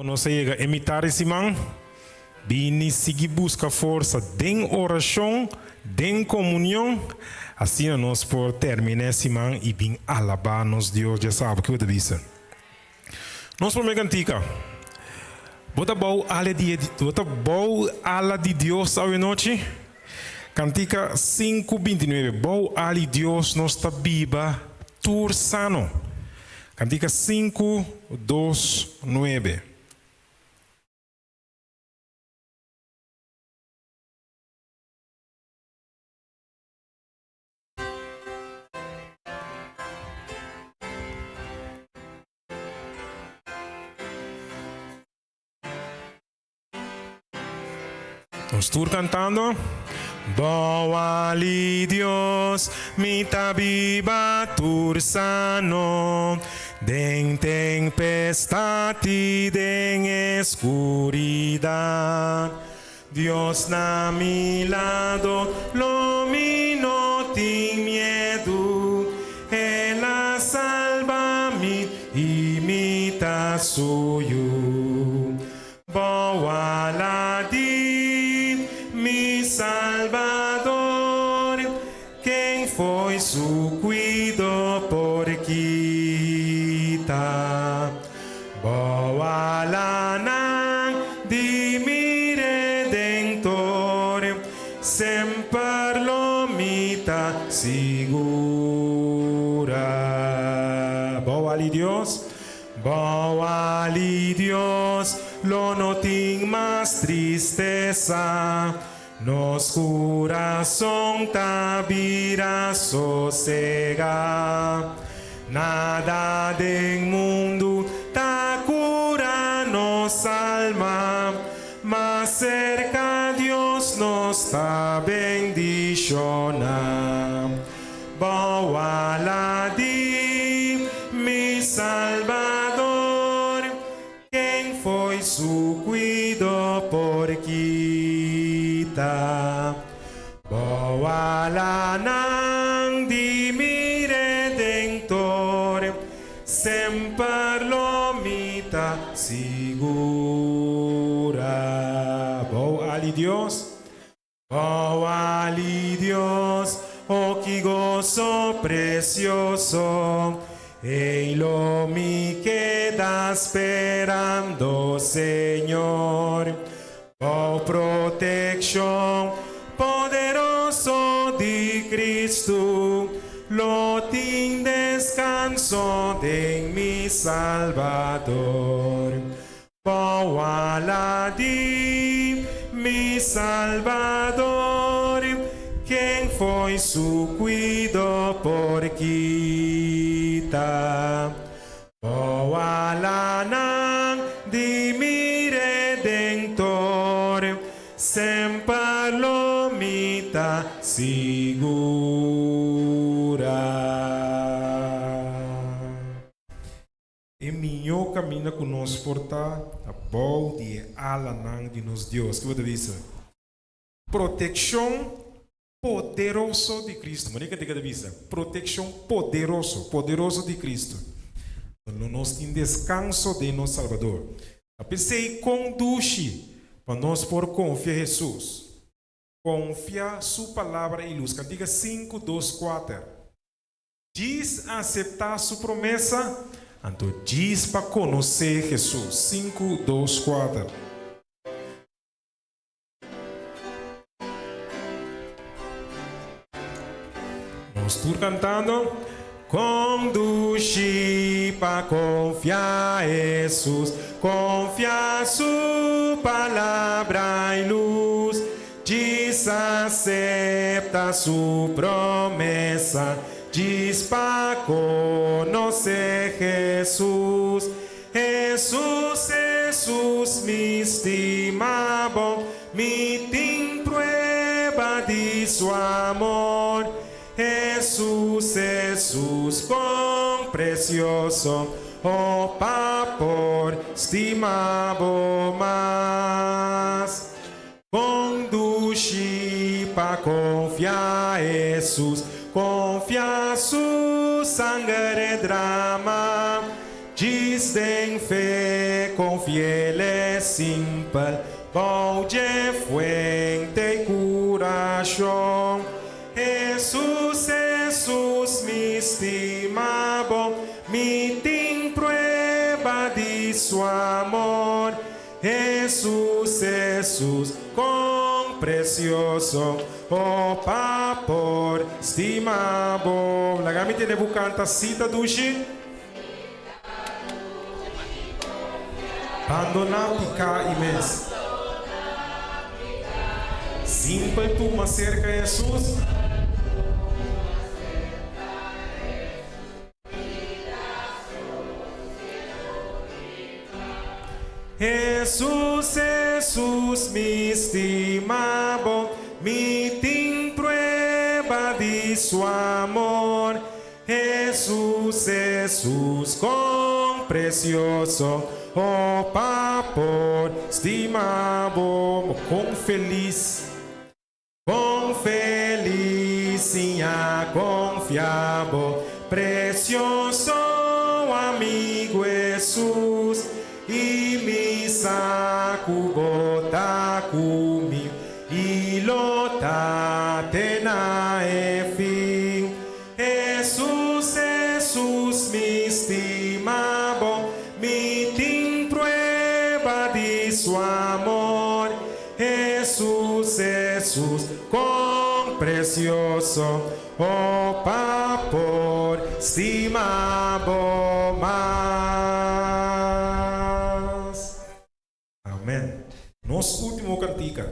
Nos a yega e mitar di siman. Bini sigui buska forsa den orashon, den komunion. Asina nos por termina e siman i bin alabá nos Dios djasabra. Ki bo ta bisa? Nos promé kantika, Bo ta bou ala di Bo ta bou ala di Dios awenochi? Kantika 5:29, Bou ala di Dios nos ta biba tur sano. Kantika 5, 2, 9. Nos tur cantando. Bou ali Dios, mi ta biba tur sano, den tempestad i den escuridad. Dios na mi lado, lo mi no tin miedu, El a salba mi i mi ta su yu. Bo ala di mi Salbador, ken foi su cuido por kita? Bo alanan di mi Redentor, semper lo mi ta sigura. Bo ali Dios, bo ali Dios, lo no tin mas tristesa, nos kurason ta bira sosegá. Nada den mundu ta kura nos alma, ma serka Dios nos ta bendishoná. Bo ala di mi Salbador. Ken foi su cuido por kita? Bo alanan di mi Redentor, semper lo mi ta sigura. Bo ali Dios, bo ali Dios, oh ki goso precioso, ei lo mi keda sperando, Señor, bo proteccion poderoso di Cristo, lo tin descanso den mi Salvador. Bo ala di mi Salbador, ken foi su cuido por kita? Bo alanan di mi Redentor, semper lo mi ta sigura. E mihó kaminda ku nos por ta, ta bou di e alanan di nos Dios. Ke bo ta bisa? Protekshon poderoso di Kristu. Manera ke ta bisa? Protekshon poderoso, poderoso di Kristu. Lo nos tin deskanso den nos Salbador. Ta p'esei kon dushi pa nos por konfia Hesus. Konfia Su Palabra i lus. Kantiga 5, 2, 4. Djis aseptá su promesa, anto djis pa konosé Hesus. 5, 2, 4. Nos tur kantando. Kon dushi pa konfia Hesus, konfia su palabra i lus. Djis asepta su promesa, djis pa konosé Hesus. Hesus, Hesus, mi stima bo, mi tin prueba di su amor. Hesus, Hesus, kon presioso, oh pa por stima bo mas. Conduci pa confia Hesus, confia su sangre drama. Djis den fe confiel e simpel bou dje fuente y curacion. Hesus, Hesus, mi stima bo, mi tin prueba di su amor. Hesus, Hesus, kon precioso, oh pa por stima bo. Laga mi tende bo canta si ta dushi. Bandoná piká i mes. Simpel tuma serka Hesus. Hesus, Hesus, mi stima bo, mi tin prueba di su amor. Hesus, Hesus, kon precioso, oh pa por stima bo. Kon felis, kon felis siña confia bo, precioso amigo Hesus, i mi sa cu bo ta cu mi i lo ta te na e fin. Hesus, Hesus, mi stima bo, mi tin prueba di su amor. Hesus, Hesus, kon precioso, oh pa por stima bo mas. Amen. Nos ultimo cantica,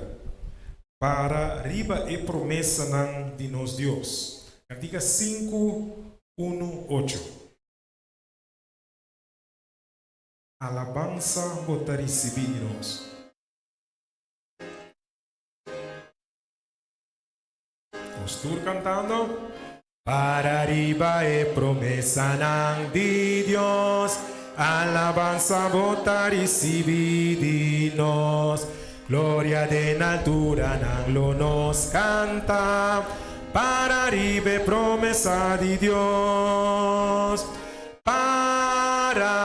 Para riba e promesanan di nos Dios. Cantica sinku, unu, ocho. Alabansa bo ta ricibi di nos. Nos tur cantando. Para riba e promesanan di Dios, alabansa bo ta ricibi di nos. Gloria den alturanan lo nos canta, para riba e promesa di Dios. Para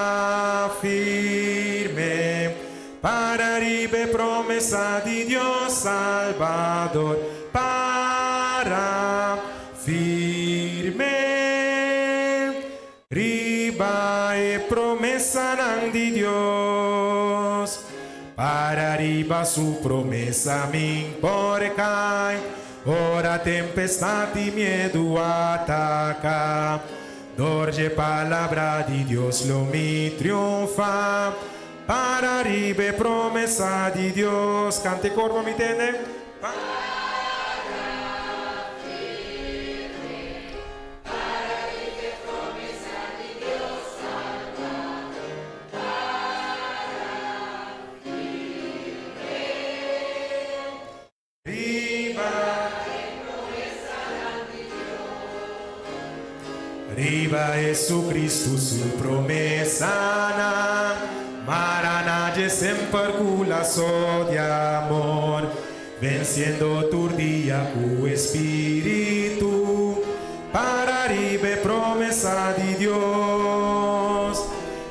firme, para riba e promesa di Dios Salbador. Para firme, riba e promesanan di Dios. Para riba su promesa min por kai, ora tempestad i miedu ataka. Dor dje palabra di Dios lo mi triunfa. Para riba e promesa di Dios. Canta e cor pa mi tende. Para firme, para riba e promesa di Dios Salvador. Para firme. Riba e promesanan di Dios. Riba Jesucristo su promesanan, mara na dje semper cu laso di amor, venciendo tur dia cu e Spiritu, para riba e promesa di Dios.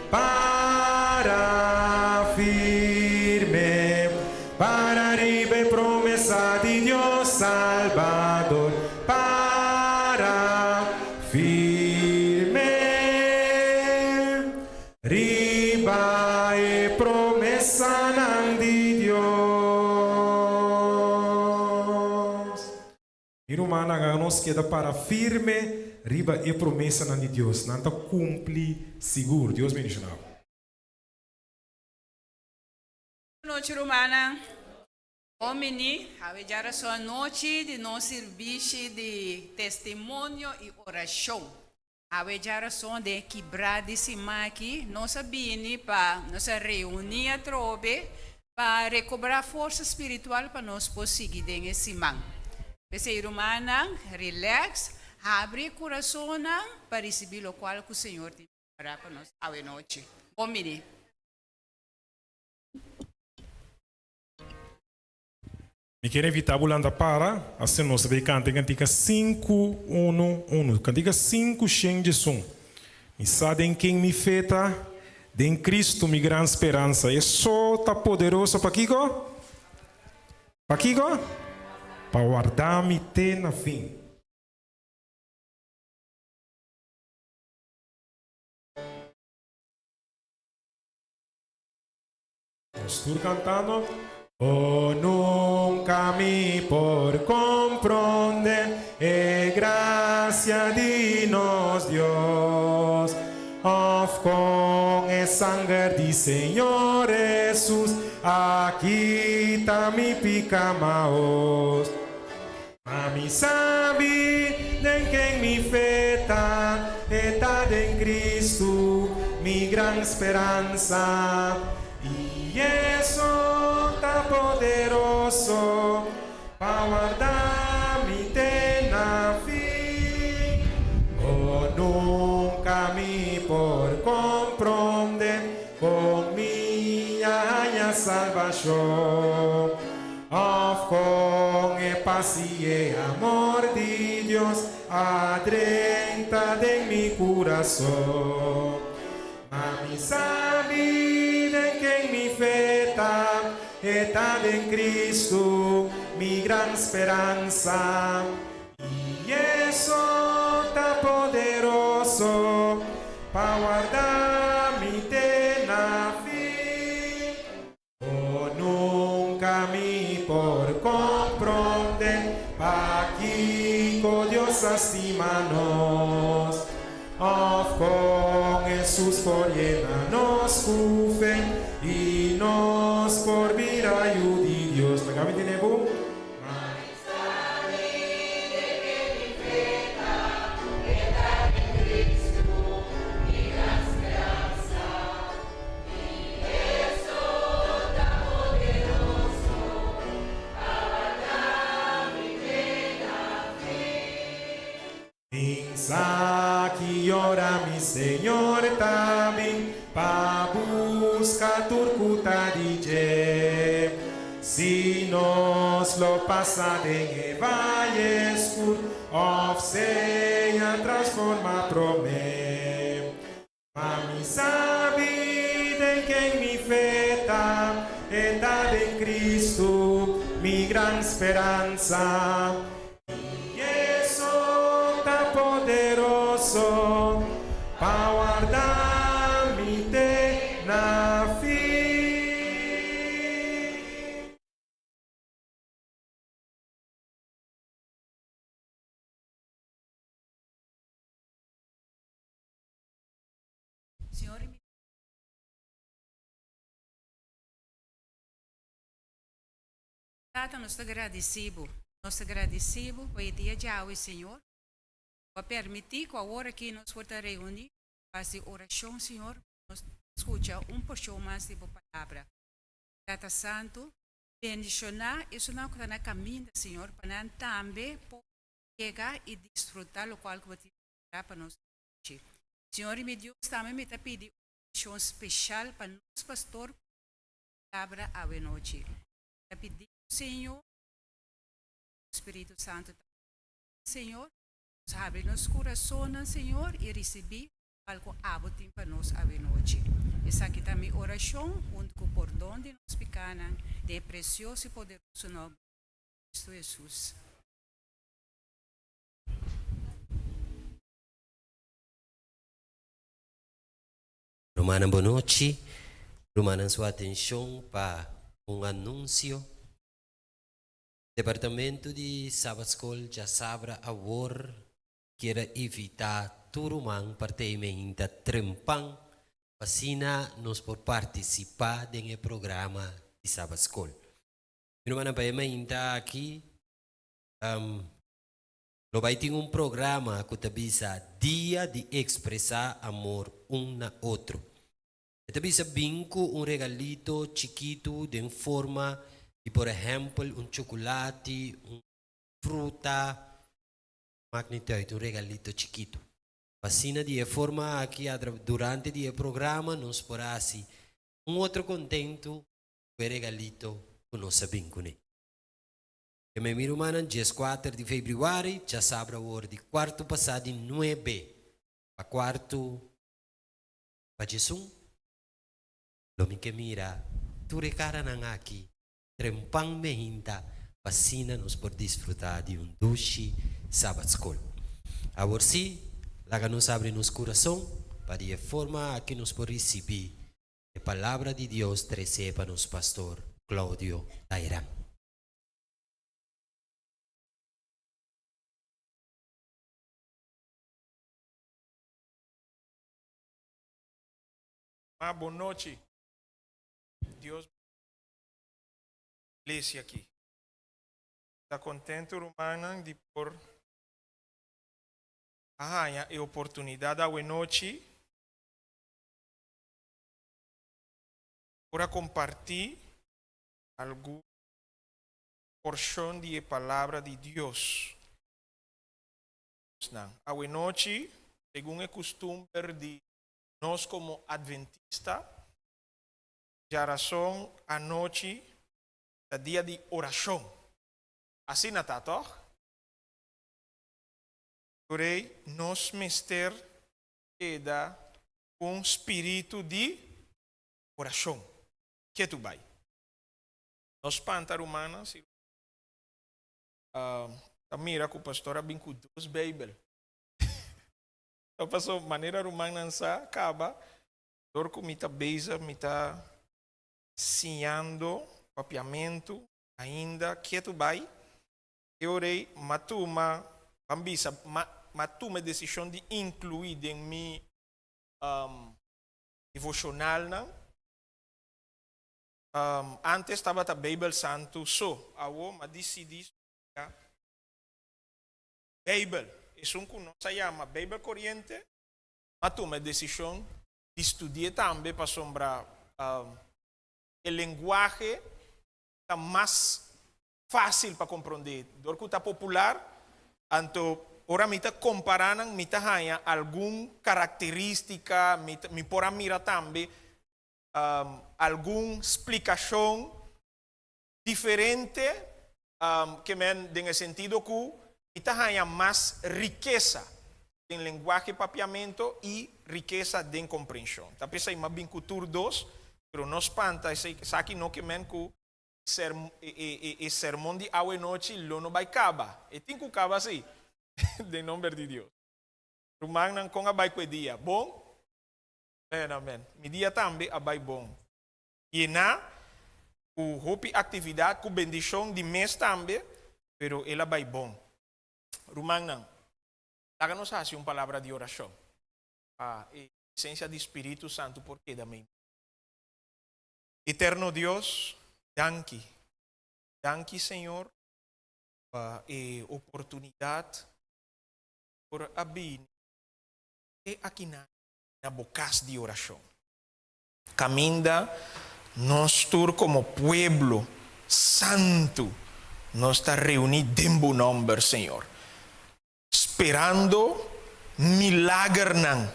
Para firme. Para riba e promesa di Dios Salbador, para firme riba e promesanan di Dios. Mi rumannan, haga nos keda para firme riba e promesanan di Dios. Nan ta cumpli sigur. Dios bendiciona bo. Nochi rumannan. Bon bini awe djarason anochi di nos sirbishi di testimonio i orashon. Awe djarason den e kibrá di siman aki nos a bini pa nos a reuní atrobe pa rekobrá forsa spiritual pa nos por sigui den e siman. P'esei rumannan, relax, habri e kurasonnan pa risibí lokual ku Señor tin prepará pa nos awe nochi. Bon bini. Mi kier invita bo lanta para, asina nos ta bay canta e cantica sinku unu unu, cantica sinku shen djesun. Mi sa den ken mi fe ta. Den Cristo mi gran speransa. E so ta poderoso pa kiko? Pa kiko? Pa warda mi te na fin. Nos tur cantando. Oh, nunca mi por comprende e gracia di nos Dios. Of con e sanger di Señor Jesus a kita mi pica maos. Ma mi sabi den ken mi fe ta, e ta den Cristo, mi gran speransa. I e so ta poderoso pa warda mi te na fin. Oh, nunca mi por comprende con mi a haña salvacion. Of con e pas y e amor di Dios a drenta den mi curason. Ma mi sabi den ken mi fe ta, e ta den Cristo, mi gran speransa. I e so ta poderoso pa warda mi te na fin. Oh, nunca mi por comprende pakico Dios a stima nos. Of con Jesus por yena nos cu fe y nos por bira yu di Dios. Laga mi tene bo. Min sa ki ora mi Señor ta bin pa busca tur cu ta di dje. Si nos lo pasa den e vaye scur of sea transforma prome. Ma mi sabi den ken mi fe ta, e ta den Cristo, mi gran speransa. I e so ta poderoso pa warda mi te na fin. Señor y mi Tata, nos ta gradici Bo. Nos ta gradici Bo pa e dia djawe, Señor. Bo a permiti cu awor aki nos por ta reuni pa haci oracion, Señor, pa nos scucha un porcion mas di Bo Palabra. Tata Santo, bendiciona esunnan cu ta na caminda, Señor, pa nan tambe por yega y disfruta locual cu Bo tin prepara pa nos anochi. Señor y mi Dios, tambe mi ta pidi un bendicion special pa nos pastor cu Palabra awe nochi. Ta pidi Señor, Spiritu Santo ta Señor, nos habri nos curasonnan, Señor, y ricibi cual cu abo tin pa nos awe nochi. Esaki ta mi oracion hunto cu pordon di nos picanan den e precioso y poderoso nomber di Cristo Jesus. Rumannan bonochi, rumannan su atencion pa un anuncio. Departamento di Sabbatschool djasabra awor kier a invita tur ruman partey meinta trempan pa asina nos por participa den e programa di Sabbatschool. Mi rumannan pa e meinta aki Lo bai tin un programa ku ta bisa Dia di Ekspresá Amor Un na Otro. E ta bisa bin ku un regalito chikitu den forma di por ehèmpel un chokolati, un fruta, maak niet uit, un regalito chikitu. Pa asina di e forma aki durante di e programa nos por hasi un otro kontentu ku e regalito ku nos a bin kuné. E mi rumannan, dieskuater di febrüari, djasabra awor di kuartu pasá di nuebe pa kuartu pa diesun. Lo mi ke mira tur e karanan aki trempan mehinta pa asina nos por disfrutá di un dushi Sabatskol. Awor sí, laga nos abri nos kurason pa di e forma aki nos por risibí e Palabra di Dios tresé pa nos Pastor Claudio Tairan. Ma bon nochi. Dios iglesia aki. Ta contento rumannan di por a haña e oportunidad awe nochi por a comparti algun porcion di e palabra di Dios. Awe nochi, segun e custumber di nos como adventista, djarason anochi ta dia di orashon. Asina ta, tòg? Tur ei nos mester keda ku un spiritu di orashon. Ketu bai. No spanta rumannan si ta mira ku pastor a bin ku dos Beibel. Ta paso manera rumannan sa kaba dor ku mi ta bezig mi ta siñando papiamentu ainda ketu bai e ora ei m'a tuma ban bisa m'a tuma e desishon di inkluí den mi devoshonalnan. Antes tabata Beibel Santu so, awo m'a disidí studia Beibel, esun ku nos a yama Beibel Koriente, m'a tuma e desishon di studi'é tambe pasobra e lenguahe ta mas fásil pa komprondé. Dor ku ta popular, anto ora mi ta kompará nan mi ta haña algun karakterístika, mi mi por a mira tambe algun splikashon diferente ke men den e sentido ku mi ta haña mas rikesa den lenguahe papiamento i rikesa den komprenshon. Ta p'esei m'a bin ku tur dos, pero no spanta esei esaki no ke men ku e sermon di awe nochi lo no bai kaba. E tin ku kaba si, den nomber di Dios. Rumannan, kon a bai ku e dia? Bon? Amen, amen. Mi dia tambe a bai bon. Yená ku hopi aktividat, ku bendishon di mes tambe, pero el a bai bon. Rumannan, laga nos hasi un palabra di orashon pa e presensia di Spiritu Santu por keda meimei. Eterno Dios, danki. Danki, Señor, pa e oportunidat por a bini te akinan na bo kas di orashon. Kaminda nos tur komo pueblo santu nos ta reuní den bo nòmber, Señor, sperando milagernan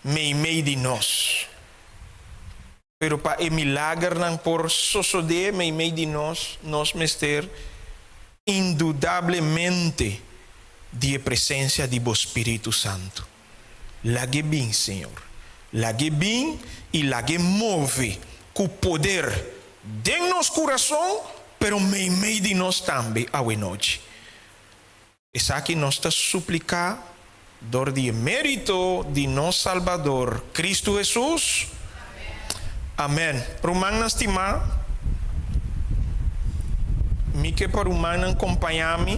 meimei di nos. Pero pa e milagernan por sosodé meimei di nos, nos mester indudablemente di e presensia di bo Spiritu Santu. Lag'é bin, Señor. Lag'é bin i lag'é move ku poder den nos kurason, pero meimei di nos tambe awenochi. Esaki nos ta supliká dor di e mérito di nos Salbador, Kristu Hesus. Amèn. Rumannan stimá, mi ke pa rumannan kompañá mi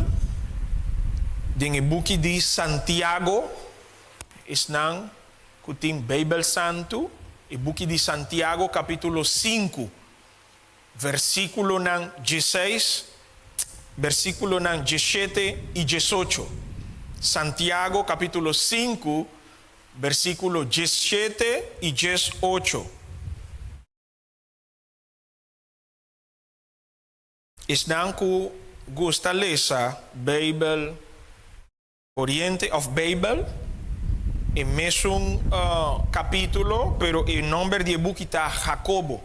den e buki di Santiago. Esnan ku tin Beibel Santu, e buki di Santiago kapítulo sinku, versíkulonan dieseis, versíkulonan diesshete i diesocho. Santiago kapítulo sinku, versíkulo diesshete i diesocho. Esnan ku gusta lesa Beibel Oriente òf Beibel, e mesun kapítulo, pero e nòmber di e buki ta Hakobo.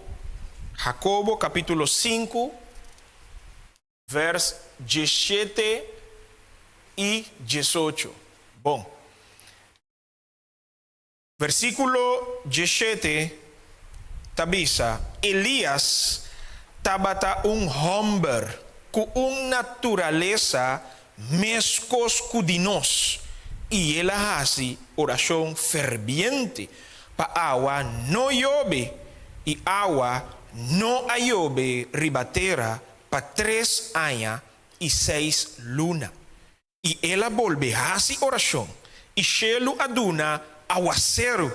Hakobo kapítulo sinku, vèrs diesshete i diesocho. Bon. Versíkulo diesshete. ta bisa, Elias tabata un hòmber ku un naturalesa meskos ku di nos, i el a hasi orashon ferviente pa awa no yobe, i awa no a yobe riba tera pa tres aña i seis luna. I el a bolbe hasi orashon, i shelu a duna awaseru,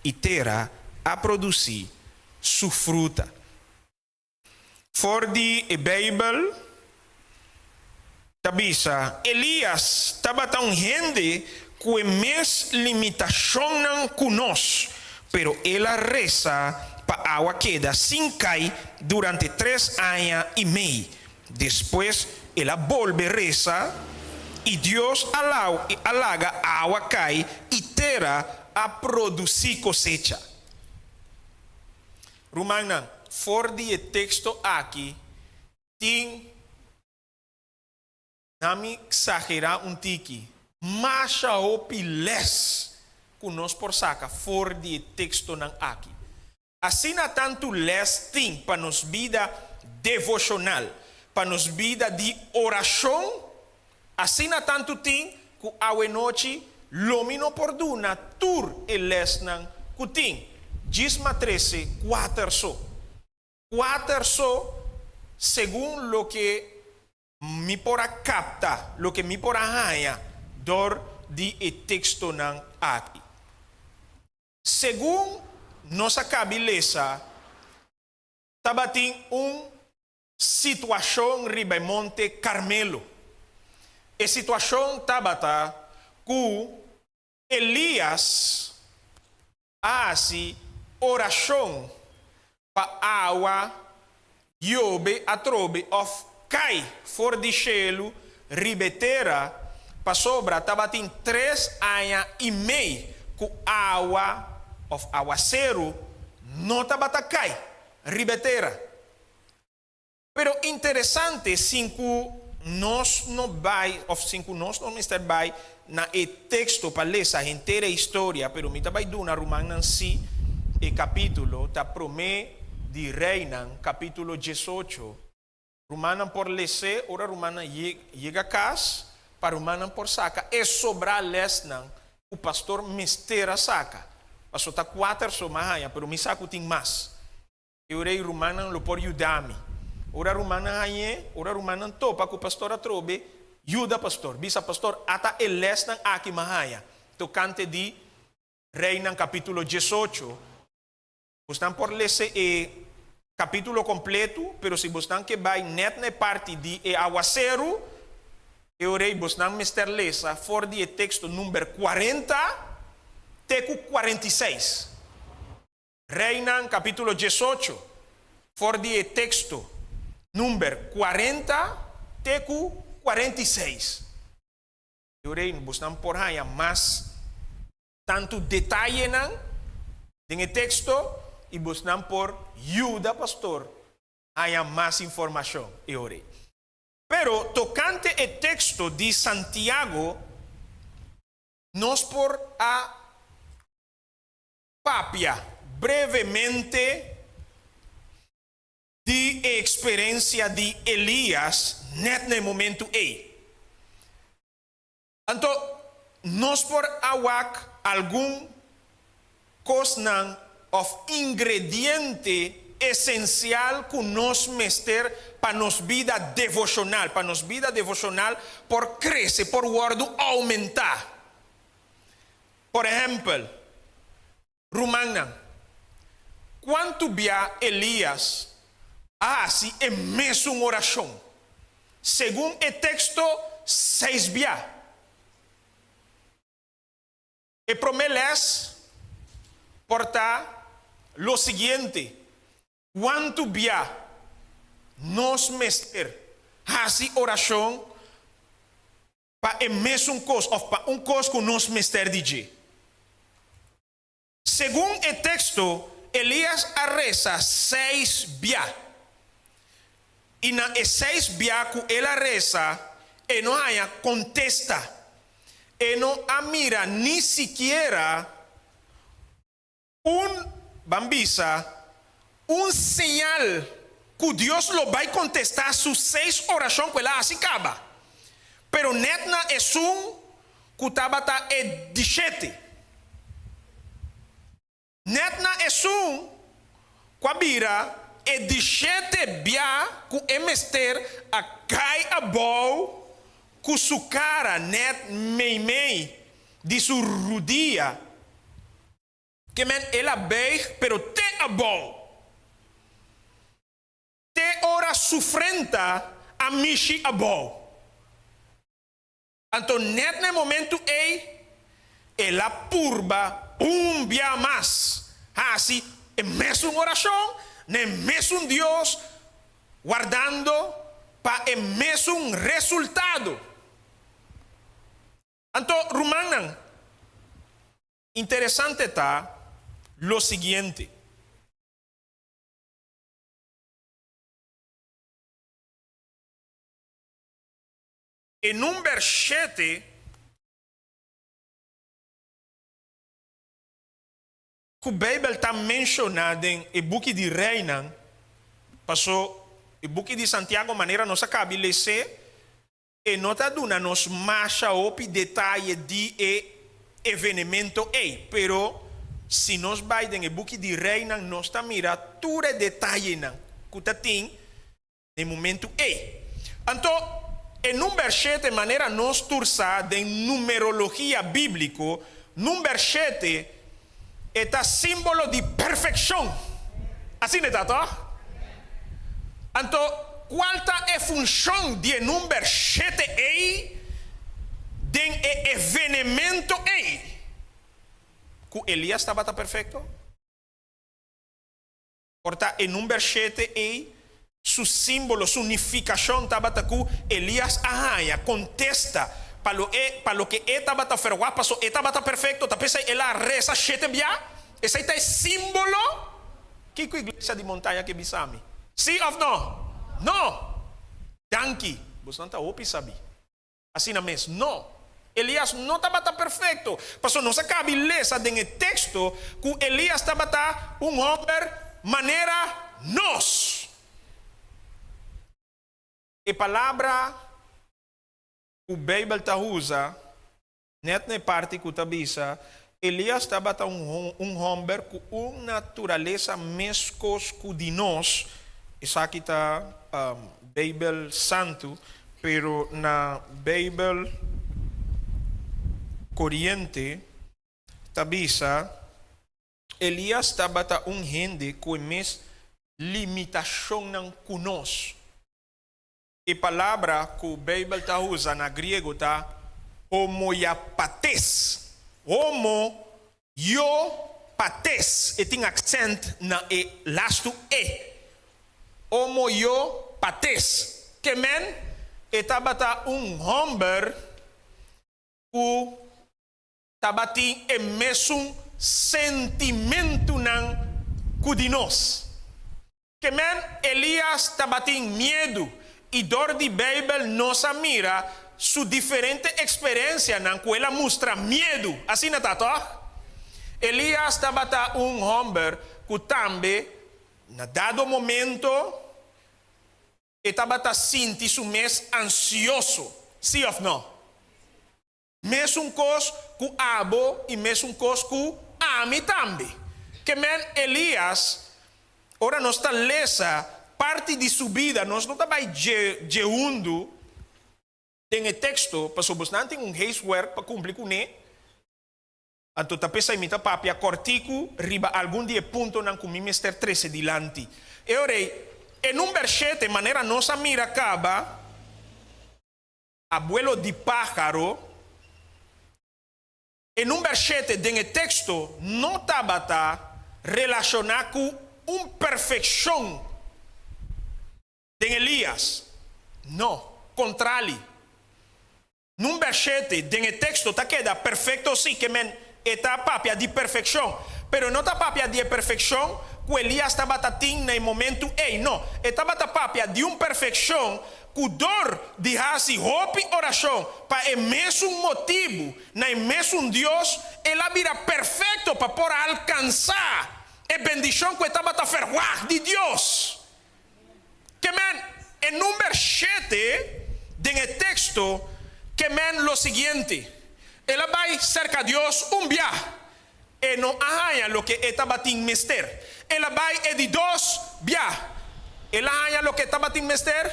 i tera a produsí su fruta. For di e Beibel ta bisa, Elias tabata un hende ku e mes limitashonnan ku nos, pero el a resa pa awa keda sin kai durante tres aña i mei. Despues el a bolbe resa, i Dios a a laga awa kai i tera a produsí kosecha. Rumannan, for di e teksto aki tin, na mi ksagerá un tiki, masha hopi lès ku nos por saka for di e tekstonan aki. Asina tantu lès tin pa nos bida devoshonal, pa nos bida di orashon, asina tantu tin ku awenochi lo mi no por duna tur e lèsnan ku tin. Djis m'a trese kuater so. Kuater so segun loke mi por a kapta, loke mi por a haña dor di e tekstonan aki. Segun nos a kabi lesa, tabatin un situashon riba e monte Karmelo. E situashon tabata ku Elias a hasi orashon pa awa yobe atrobe òf kai for di shelu riba e tera, pasobra tabatin tres aña i mei ku awa òf awaseru no tabata kai riba e tera. Pero interesante, sin ku nos no bai òf sin ku nos no mester bai na e teksto pa lesa henter e historia, pero mi ta bai duna rumannan sí e kapítulo, ta Promé di Reinan kapítulo diesocho. Rumannan por les'é ora rumannan yega kas, pa rumannan por saka e sobrá lèsnan ku pastor mester a saka. Paso ta kuater so m'a haña, pero mi sa ku tin mas. E ora ei rumannan lo por yuda mi. Ora rumannan hañ'é, ora rumannan topa ku pastor atrobe, yuda pastor. Bisa pastor, ata e lèsnan aki m'a haña tokante di Reinan kapítulo diesocho. Bosnan por lesa e kapítulo kompletu, pero si bosnan ke bai nèt na e parti di e awaseru, e ora ei bosnan mester lesa for di e teksto number kuarenta te ku 46. Reinan kapítulo 18, for di e teksto number 40 te ku 46. E ora ei bosnan por haña mas tantu detayenan den e teksto i bosnan por yuda pastor haña mas informashon e ora ei. Pero tokante e teksto di Santiago nos por a papia brevemente di e eksperensia di Elias nèt na e momentu ei. Anto nos por a wak algun kosnan òf ingrediente esensial ku nos mester pa nos bida devoshonal, pa nos bida devoshonal por krese, por wòrdu oumentá. Por ehèmpel, rumannan, kuantu bia Elias a hasi e mesun orashon? Segun e teksto, seis bia. E promé lès por ta lo siguiente, Kuantu bia nos mester hasi orashon pa e mesun kos òf pa un kos ku nos mester di dje? Segun e teksto, Elias a resa seis bia. I na e seis bia ku el a resa, e no haña kontesta. E no a mira ni sikiera un, ban bisa. un señal ku Dios lo bai kontestá su seis orashon ku el a hasi kaba, pero nèt na esun ku tabata e di shete. Nèt na esun ku a bira e di shete bia ku e mester a kai abou ku su kara nèt meimei di su rudia, ke men el a buig pero te abou, te ora su frenta a mishi abou. Anto nèt na e momentu ei, el a purba un bia mas hasi e mesun orashon na e mesun Dios, wardando pa e mesun resultado. Anto, rumannan, interesante ta lo siguiente. E number shete ku Beibel ta menshoná den e buki di Reinan, pasó e buki di Santiago manera nos a kabi les'é, e no ta duna nos masha hopi detaye di e evenemento ei, pero si nos bai den e buki di Reinan nos ta mira tur e detayenan ku ta tin Na e momentu ei. Anto, e number shete, manera nos tur sa den numerologia bíbliko, number shete e ta símbolo di perfekshon. Asina e ta, tòg? Anto, kual ta e funshon di e number shete ei den e evenemento ei? Ku Elias tabata perfekto? Por ta e number shete ei su símbolo, su nifikashon tabata ku Elias a haña kontesta pa lo e pa loke e tabata ferwagt, paso e tabata perfekto, ta p'esei el a resa shete bia. Esei ta e símbolo. Kiko iglesia di Montaña ke bisa mi? Sí òf no? No! Danki, bosnan ta hopi sabí. Asina mes, no. Elias no tabata perfecto, pasobra nos a cabi lesa den e texto cu Elias tabata un homber manera nos. E palabra cu Bijbel ta usa net na e parti cu ta bisa Elias tabata un homber cu un naturalesa mescos cu di nos, esaki ta Bijbel Santu, pero na Bijbel Coriente ta bisa, Elias tabata un hende cu e mes limitacionnan cu nos. E palabra ku Beibel ta usa na griego ta homoiapates, homo io pates, e tin aksènt na e lastu e, homo io pates. Ke men e tabata un hòmber ku tabatin e mesun sentimentunan ku di nos. Ke men Elias tabatin miedu, i dor di Beibel nos a mira su diferente eksperensianan ku el a mustra miedu. Asina ta, tòg? Elias tabata un hòmber ku tambe, na dado momento, e tabata sinti su mes ansioso. Sí òf nò? Mesun kos ku abo i mesun kos ku ami tambe. Ke men Elias, ora nos ta lesa parti di su bida, nos no ta bai dje dje hundu den e teksto, pasobra bosnan tin un huiswerk pa kumpli kuné, anto ta p'esei mi ta papia kòrtiku riba algun di e puntonan ku mi mester trese dilanti. E ora ei, e number shete, manera nos a mira kaba, Abuelo di páharo, E number shete den e teksto no tabata relashoná ku un perfekshon den Elias. No, kontrali. Number shete den e teksto ta keda perfekto sí, ke men e ta papia di perfekshon, pero e no ta papia di e perfekshon ku Elias tabata tin na e momentu ei. No, e tabata papia di un perfekshon ku dor di hasi hopi orashon pa e mesun motibu na e mesun Dios, el a bira perfekto pa por a alkansá. e bendishon ku e tabata ferwagt di Dios. Ke men, e number shete den e teksto ke men lo siguiente, El a bai serka Dios un bia, e no a haña loke e tabatin mester. El a bai e di dos bia, el a haña loke e tabatin mester.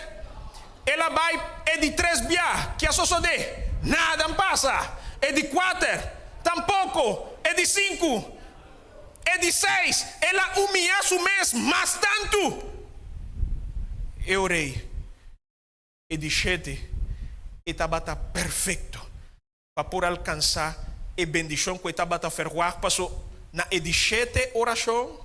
El a bai e di tres bia, ke a sosodé? Nada a pasa. E di kuater, tampoko. E di sinku, E di seis, el a humiyá su mes mas tantu. E orei. E di shete, e tabata perfekto pa por alkansá e bendishon ku e tabata ferwagt. Paso na e di shete orashon,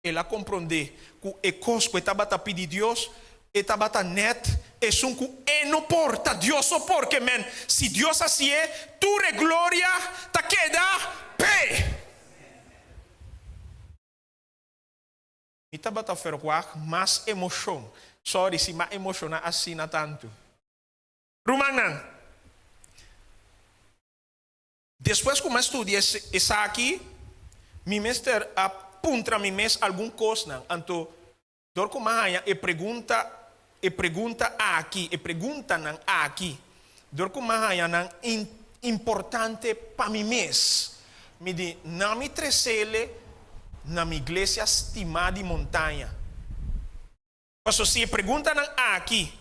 el a komprondé ku e kos ku e tabata pidi Dios, e tabata nèt esun ku e no por, ta Dios so por. Ke men, si Dios hasié, tur e gloria ta keda p'e. Mi tabata verwagt mas emoshon. Sorry si m'a emoshoná asina tantu. Rumannan, despues ku m'a studia esaki, mi mester a puntra mi mes algun kosnan. Anto, dor ku m'a haña e pregunta, e pregunta aki, e preguntanan aki, dor ku m'a haña nan importante pa mi mes, mi di, Na mi tresele na mi iglesia stimá di Montaña. Paso si e preguntanan aki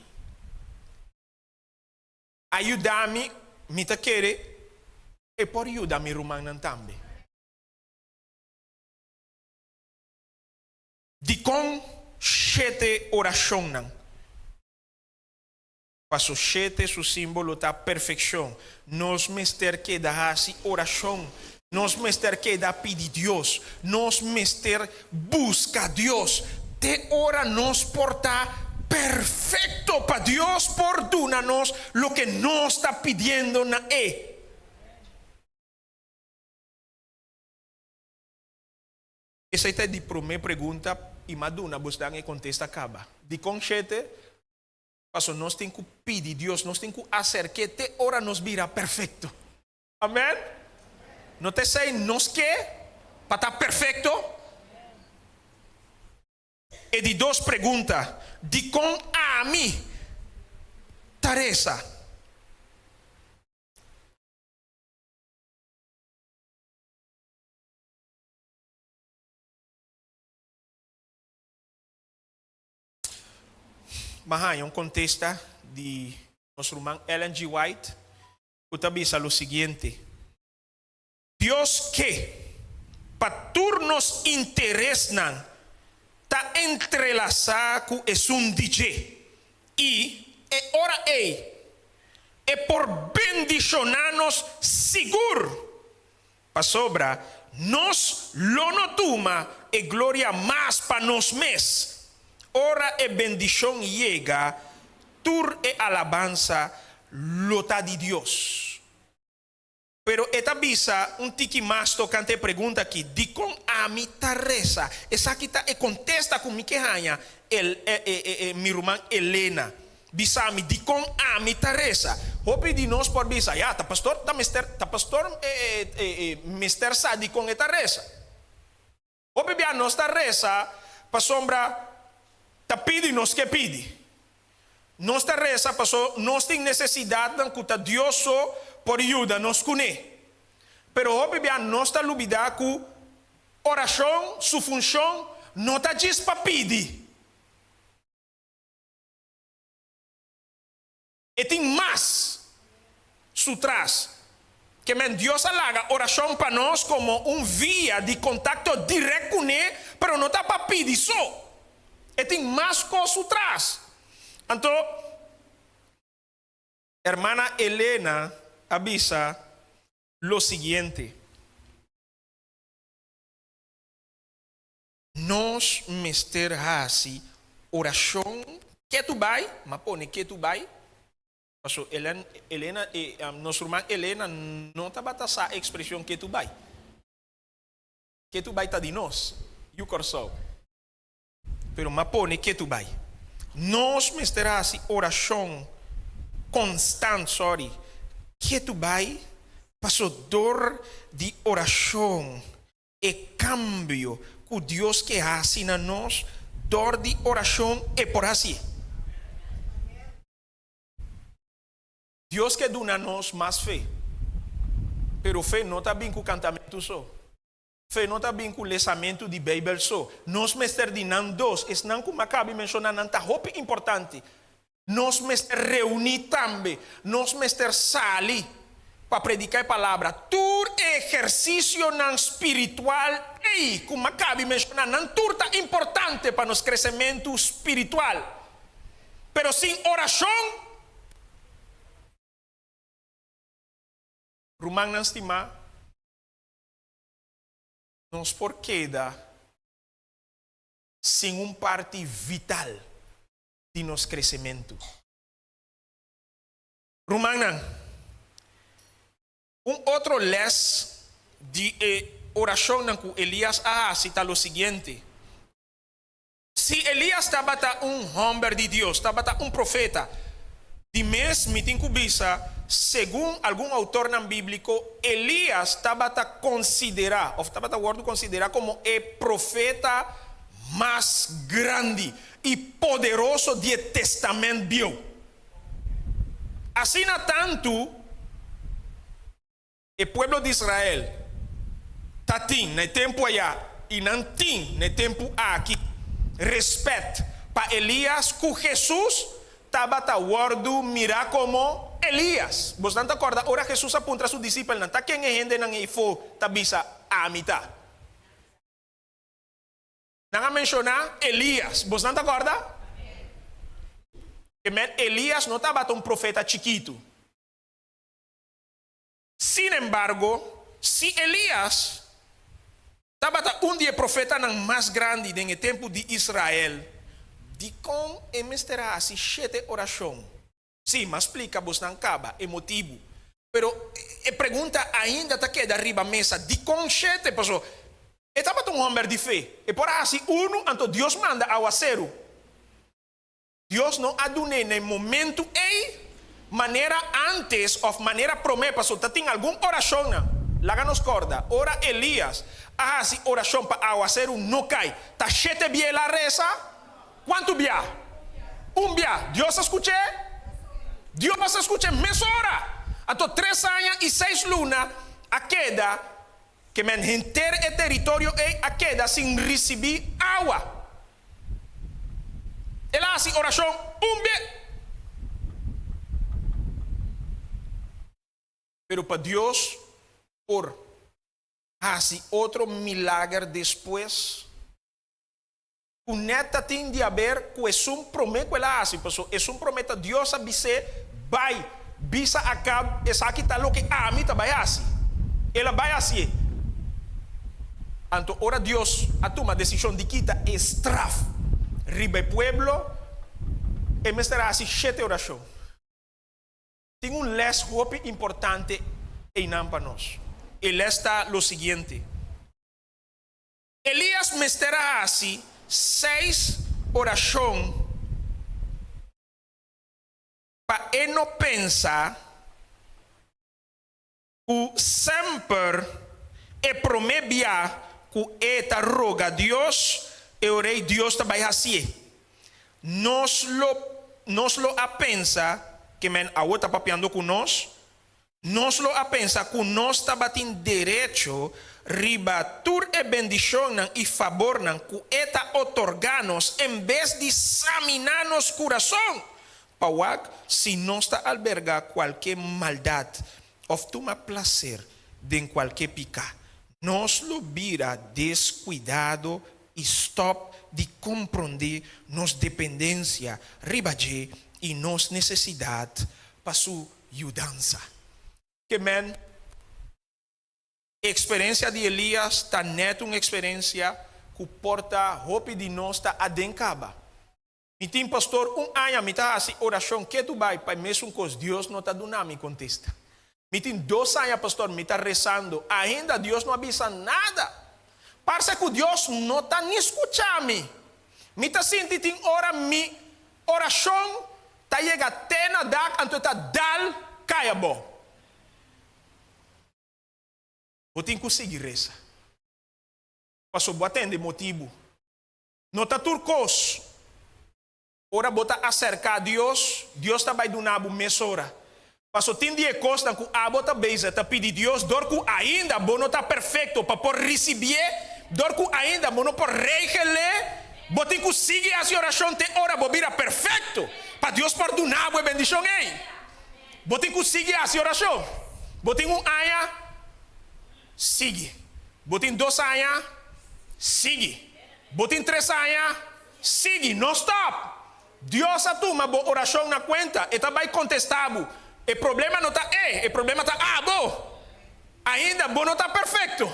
a yuda mi, mi ta kere e por yuda mi rumannan tambe. Dikon shete orashonnan? Paso shete su símbolo ta perfekshon. Nos mester keda hasi orashon. Nos mester keda pidi Dios. Nos mester buska Dios te ora nos por ta perfekto pa Dios por duna nos loke nos ta pidiendo na E. Esei ta e di promé pregunta i m'a duna bosnan e kontesta kaba. Dikon shete? Paso nos tin ku pidi Dios, nos tin ku aserk'é te ora nos bira perfekto. Amèn? No ta esei nos ke pa ta perfekto? E di dos pregunta, Dikon ami ta resa? M'a haña un kontesta di nos ruman Ellen G. White ku ta bisa lo siguiente, Dios ke pa tur nos interesnan ta entrelasá ku esun di dje, i e ora ei e por bendishoná nos sigur. Pasobra nos lo no tuma e gloria mas pa nos mes. Ora e bendishon yega, tur e alabansa lo ta di Dios. Pero e ta bisa un tiki mas tokante e pregunta aki, Dikon ami ta resa? Esaki ta e kontesta ku mi ke haña, el, e, e, e, mi ruman Elena. Bisa mi, dikon ami ta resa? Hopi di nos por bisa, Ya, ta pastor ta mester, ta pastor mester sa dikon e ta resa. Hopi bia nos ta resa pasobra ta pidi nos ke pidi. Nos ta resa paso nos tin nesesidatnan ku ta Dios so por yuda nos kuné. Pero hopi bia nos ta lubidá ku orashon su funshon no ta djis pa pidi. E tin mas su tras. Ke men Dios a laga orashon pa nos komo un via di kontakto dirèkt kuné, pero no ta pa pidi so. E tin mas kos su tras. Anto, hermana Elena a bisa lo siguiente. Nos mester hasi orashon ketu bai, m'a pone ketu bai, paso Elen, Elena, e, nos ruman Elena no tabata sa e ekspreshon ketu bai. Ketu bai ta di nos, yu Kòrsou. Pero m'a pone ketu bai. Nos mester hasi orashon konstant, sorry, ketu bai, paso dor di orashon E kambio ku Dios ke hasi na nos dor di orashon e por hasié. Dios ke duna nos mas fe, pero fe no ta bin ku kantamentu so. Fe no ta bin ku lesamentu di Beibel so. Nos mester di nan dos. Esnan ku m'a kabi menshoná nan ta hopi importante. Nos mester reuní tambe. Nos mester sali pa prediká e palabra. Tur e ehersisionan spiritual ei ku m'a kabi menshoná nan tur ta importante pa nos kresementu spiritual. Pero sin orashon, Rumannan stimá, nos por keda sin un parti vital di nos kresementu. Rumannan, un otro lès di e orashonnan ku Elias a hasi ta lo siguiente, Si Elias tabata un hòmber di Dios, tabata un profeta, di mes mi tin ku bisa, segun algun outornan bíbliko, Elias tabata konsiderá òf tabata wòrdu konsiderá komo e profeta mas grandi i poderoso di e Tèstamènt Bieu. Asina tantu, E pueblo di Israel ta tin na e tempu ayá i nan tin na e tempu aki respèt pa Elias ku Hesus tabata wòrdu mirá komo Elias. Bosnan ta kòrda ora Hesus a puntra su disipelnan, Ta ken e hendenan eifó ta bisa ami ta? Nan a menshoná Elias. Bosnan ta kòrda? Elias no tabata un profeta chikitu. Sin embargo, si Elias tabata un di e profetanan mas grandi den e tempu di Israel, dikon e mester a hasi shete orashon? Sí, m'a splika bosnan kaba e motibu. Pero e pregunta ainda ta keda riba mesa, dikon shete? Pasobra e tabata un hòmber di fe. E por a hasi unu, anto Dios manda awaseru. Dios no a dun'é na e momentu ei manera ántes òf manera promé, pasobra ta tin algun orashonnan. Laga nos kòrda, ora Elias a hasi orashon pa awaseru no kai, ta shete bia el a resa? Kuantu bia? Un bia. Dios a skuch'é? Dios a skuch'é mesora! Anto tres aña i seis luna a keda ke men henter e teritorio ei a keda sin risibí awa. El a hasi orashon un be. Pero pa Dios por hasi otro milager despues, ku nèt ta tin di haber ku esun promé ku el a hasi, pasobra esun promé ta Dios a bis'é, Bai, bisa Akab, esaki ta loke ami ta bai hasi. El a bai hasié. Anto ora Dios a tuma desishon di kita e straf riba e pueblo, e mester a hasi shete orashon. Tin un lès hopi importante einan pa nos. E lès ta lo siguiente, Elias mester a hasi seis orashon pa e no pensa ku semper e promé bia ku e ta roga Dios, e orei Dios ta bai hasié. Nos lo nos lo a pensa, ke men awo ta papiando ku nos, nos lo a pensa ku nos tabatin derecho riba tur e bendishonnan i fabornan ku e ta otorgá nos en bes di saminá nos kurason Pa wak si nos ta albergá kualke maldat òf tuma plaser den kualke piká, nos lo bira deskuidado i stòp di komprondé nos dependensia riba dje i nos nesesidat pa su yudansa. Ke men, e eksperensia di Elias ta nèt un eksperensia ku por ta hopi di nos ta aden kaba. Mi tin pastor un aña mi ta hasi orashon ketu bai pa e mesun kos Dios no ta duna mi kontesta. Mi tin dos aña pastor mi ta resando ainda Dios no a bisa nada. Parse ku Dios no ta ni skucha mi. Mi ta sinti tin ora mi orashon ta yega te na dak anto e ta dal kai abou. Bo tin ku sigui resa. Paso bo a tende motibu. No ta tur kos. Ora bo ta aserká Dios, Dios ta bai duna bo mesora. Paso tin di e kosnan ku abo ta bezig ta pidi Dios dor ku ainda bo no ta perfekto pa por risibié, dor ku ainda bo no por regel'é, bo tin ku sigui hasi orashon te ora bo bira perfekto pa Dios por duna bo e bendishon ei. Bo tin ku sigui hasi orashon. Bo tin un aña? Sigui. Bo tin dos aña? Sigui. Bo tin tres aña? Sigui, no stop! Dios a tuma bo orashon na kuenta, e ta bai kontestá bo. E problema no ta e, e problema ta abo! Ainda bo no ta perfekto.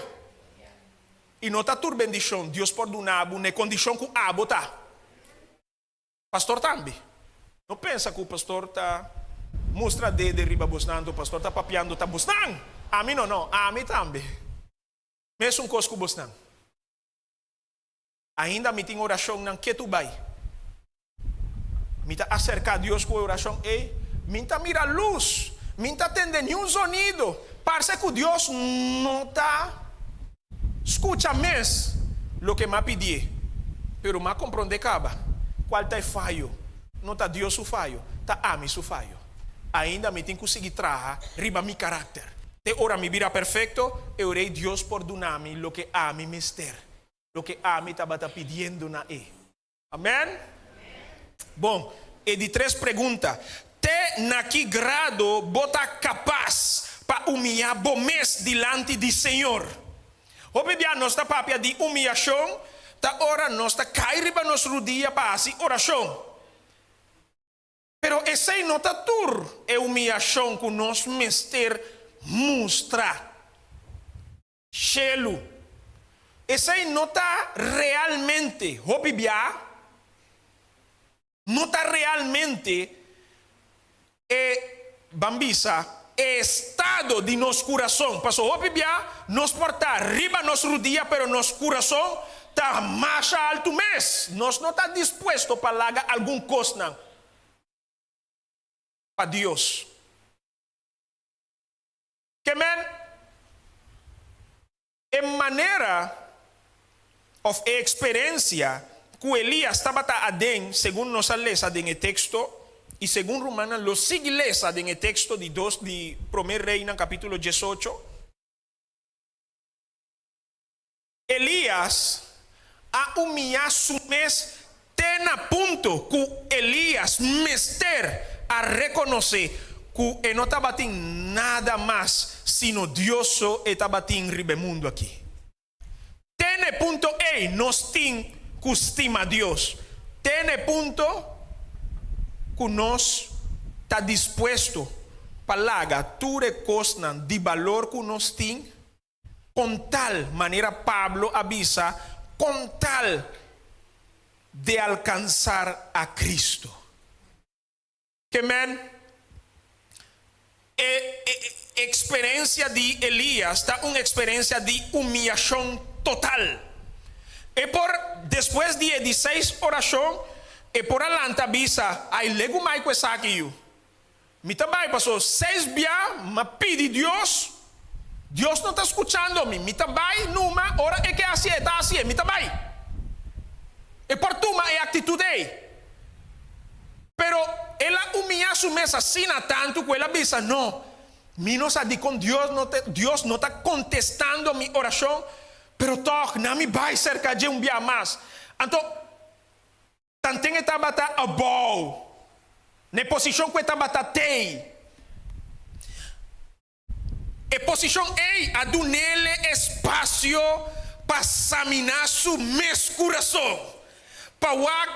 I no ta tur bendishon Dios por duna bo na e kondishon ku abo ta. Pastor tambe. No pensa ku pastor ta mustra dede riba bosnan anto pastor ta papiando ta bosnan! Ami no, no, ami tambe. Mesun kos ku bosnan. Ainda mi tin orashonnan ketu bai. Mi ta aserká Dios ku e orashon ei. Mi ta mira lus. Mi ta tende niun zonido. Parse ku Dios no ta skucha mes loke m'a pidié. Pero m'a komprondé kaba kual ta e fayo. No ta Dios su fayo, ta ami su fayo. Ainda mi tin ku sigui traha riba mi karakter. Te ora mi bira perfekto, e ora ei Dios por duna mi loke ami mester. Loke ami tabata pidiendo na e. Amen? Bon, e di tres pregunta, Te na ki grado bo ta kapas pa umiyá bo mes dilanti di Señor? Hopi bia nos ta papia di umiyashon ta ora nos ta kai riba nos rudia pa hasi orashon. Pero esei no ta tur e umiyashon ku nos mester mustra. Shelu. Esei no ta realmente hopi bia, no ta realmente e, ban bisa, e estado di nos kurason. Paso hopi bia nos por ta riba nos rudia pero nos kurason ta masha altu mes. Nos no ta dispuesto pa laga algun kosnan pa Dios. Ke men e manera òf e eksperensia ku Elias tabata aden, segun nos a lesa den e teksto i segun rumannan lo sigui lesa den e teksto di dos di Promé Reinan kapítulo diesocho. Elias a humiyá su mes te na punto ku Elias mester a rekonosé ku e no tabatin nada mas sino Dios so e tabatin riba e mundu akí. Te na e punto ei nos tin ku stima Dios, te na e punto ku nos ta dispuesto pa laga tur e kosnan di balor ku nos tin Con tal, manera Pablo a bisa, con tal de alcansar a Cristo. Ke men, e experencia di Elias ta un experencia di humiyacion total. E por, despues di e di seis oracion, e por a lanta bisa, Ay, legumai cu esaki, yu. Mi ta bai paso seis bia m'a pidi Dios, Dios no ta skuchando mi, mi ta bai numa ora e ke hasié e ta hasié, mi ta bai. E por tuma e aktitut ei. Pero el a humiyá su mes asina tantu ku el a bisa, No, mi no sa dikon Dios no ta Dios no ta kontestando mi orashon, pero tòg na mi bai serka dje un bia mas. Anto. Tanten e tabata abou, na e posishon ku e tabata tei. E posishon ei a dun'el e espasio pa saminá su mes kurason, pa wak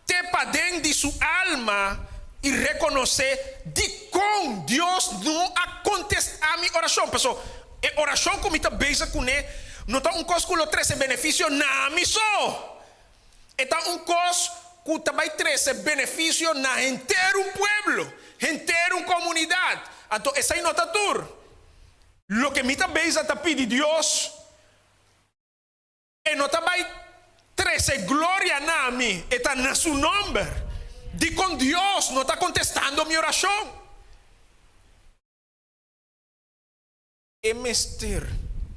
te paden di su alma i rekonosé dikon Dios no a kontestá mi orashon. Pasobra e orashon ku mi ta bezig kuné no ta un kos ku lo trese benefisio na mi so. E ta un kos ku ta bai trese benefisio na henter un pueblo, henter un komunidat. Anto esei no ta tur. Loke mi ta bezig ta pidi Dios, e no ta bai trese gloria na mi, e ta na su nòmber. Dikon Dios no ta kontestando mi orashon? E mester.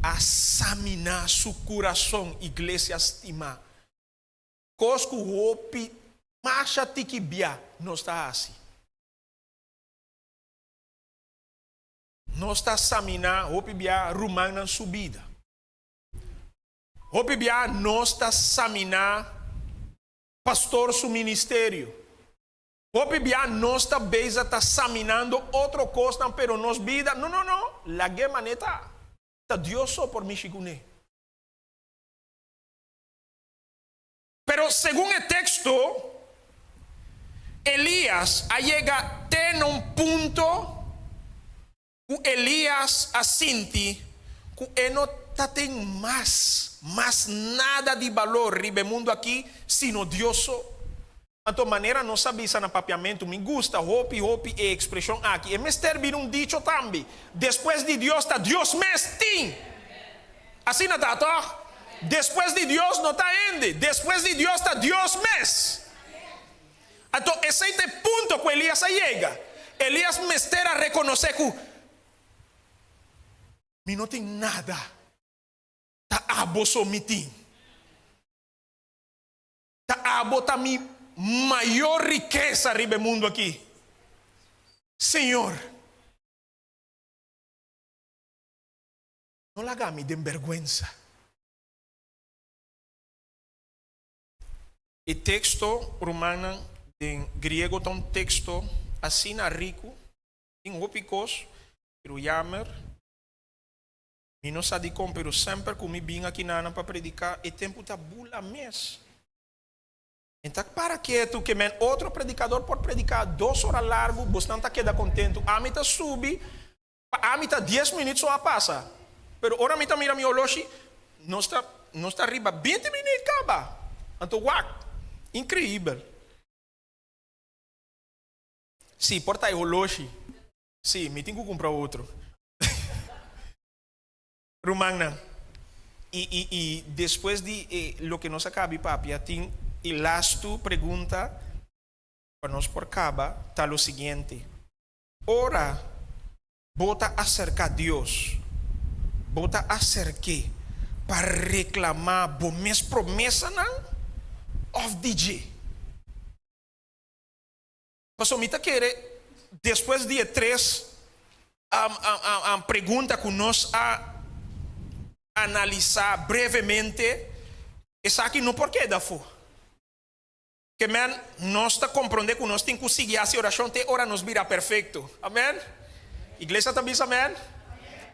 a saminá su kurason, iglesia stimá. Kos ku hopi masha tiki bia nos ta hasi. Nos ta saminá hopi bia rumannan su bida. Hopi bia nos ta saminá pastor su ministerio. Hopi bia nos ta beza ta saminando otro kosnan pero nos bida, no no no, lag'é man'é ta. Ta Dios so por mishi kuné. Pero segun e teksto, Elias a yega te na un punto ku Elias a sinti ku e no ta tin mas, mas nada di balor riba e mundu aki sino Dios so. Anto manera nos a bisa na papiamentu, mi gusta hopi hopi e ekspreshon aki, e mester bira un dicho tambe, Despues di Dios ta Dios mes tin! Asina ta, tòg? Despues di Dios no ta hende, despues di Dios ta Dios mes! Anto esei ta e punto ku Elias a yega. Elias mester a rekonosé ku, Mi no tin nada, ta abo so mi tin. Ta abo ta mi mayor rikesa riba e mundu aki, Señor. No laga mi den bèrgwensa. E teksto, rumannan, den griego ta un teksto asina riku, tin hopi kos, pero yamer. Mi no sa dikon, pero semper ku mi bin akinanan pa prediká, e tempu ta bula mes. Mi ta para ketu ke men otro predikador por prediká dos ora largu, bosnan ta keda kontentu. Ami ta subi, pa ami ta dies minüt so a pasa. Pero ora mi ta mira mi oloshi, nos ta nos ta riba binti minüt kaba. Anto wak, inkreibel. Sí, por ta e oloshi. Sí, mi tin ku kumpra otro. Rumannan, i, i, i despues di e loke nos a kabi papia, tin e lastu pregunta pa nos por kaba ta lo siguiente, Ora bo ta aserká Dios, bo ta aserk'é pa reklamá bo mes promesanan òf di dje? Pasobra mi ta kere despues di e tres pregunta ku nos a analisá brevemente, esaki no por keda afó. Ke men, nos ta komprondé ku nos tin ku sigui hasi orashon te ora nos bira perfekto. Amen? Iglesia ta bisa amen?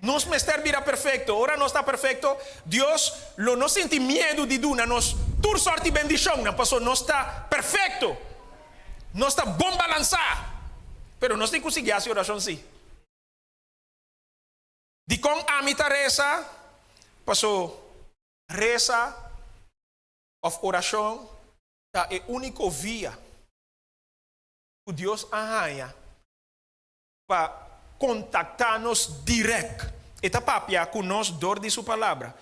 Nos mester bira perfekto. Ora nos ta perfekto, Dios lo no sinti miedu di duna nos tur sòrt di bendishonnan, pasobra nos ta perfekto. Nos ta bon balansá, pero nos tin ku sigui hasi orashon sí. Dikon ami ta resa? Paso resa òf orashon ta e úniko via ku Dios a haña pa kontaktá nos dirèk. E ta papia ku nos dor di su Palabra,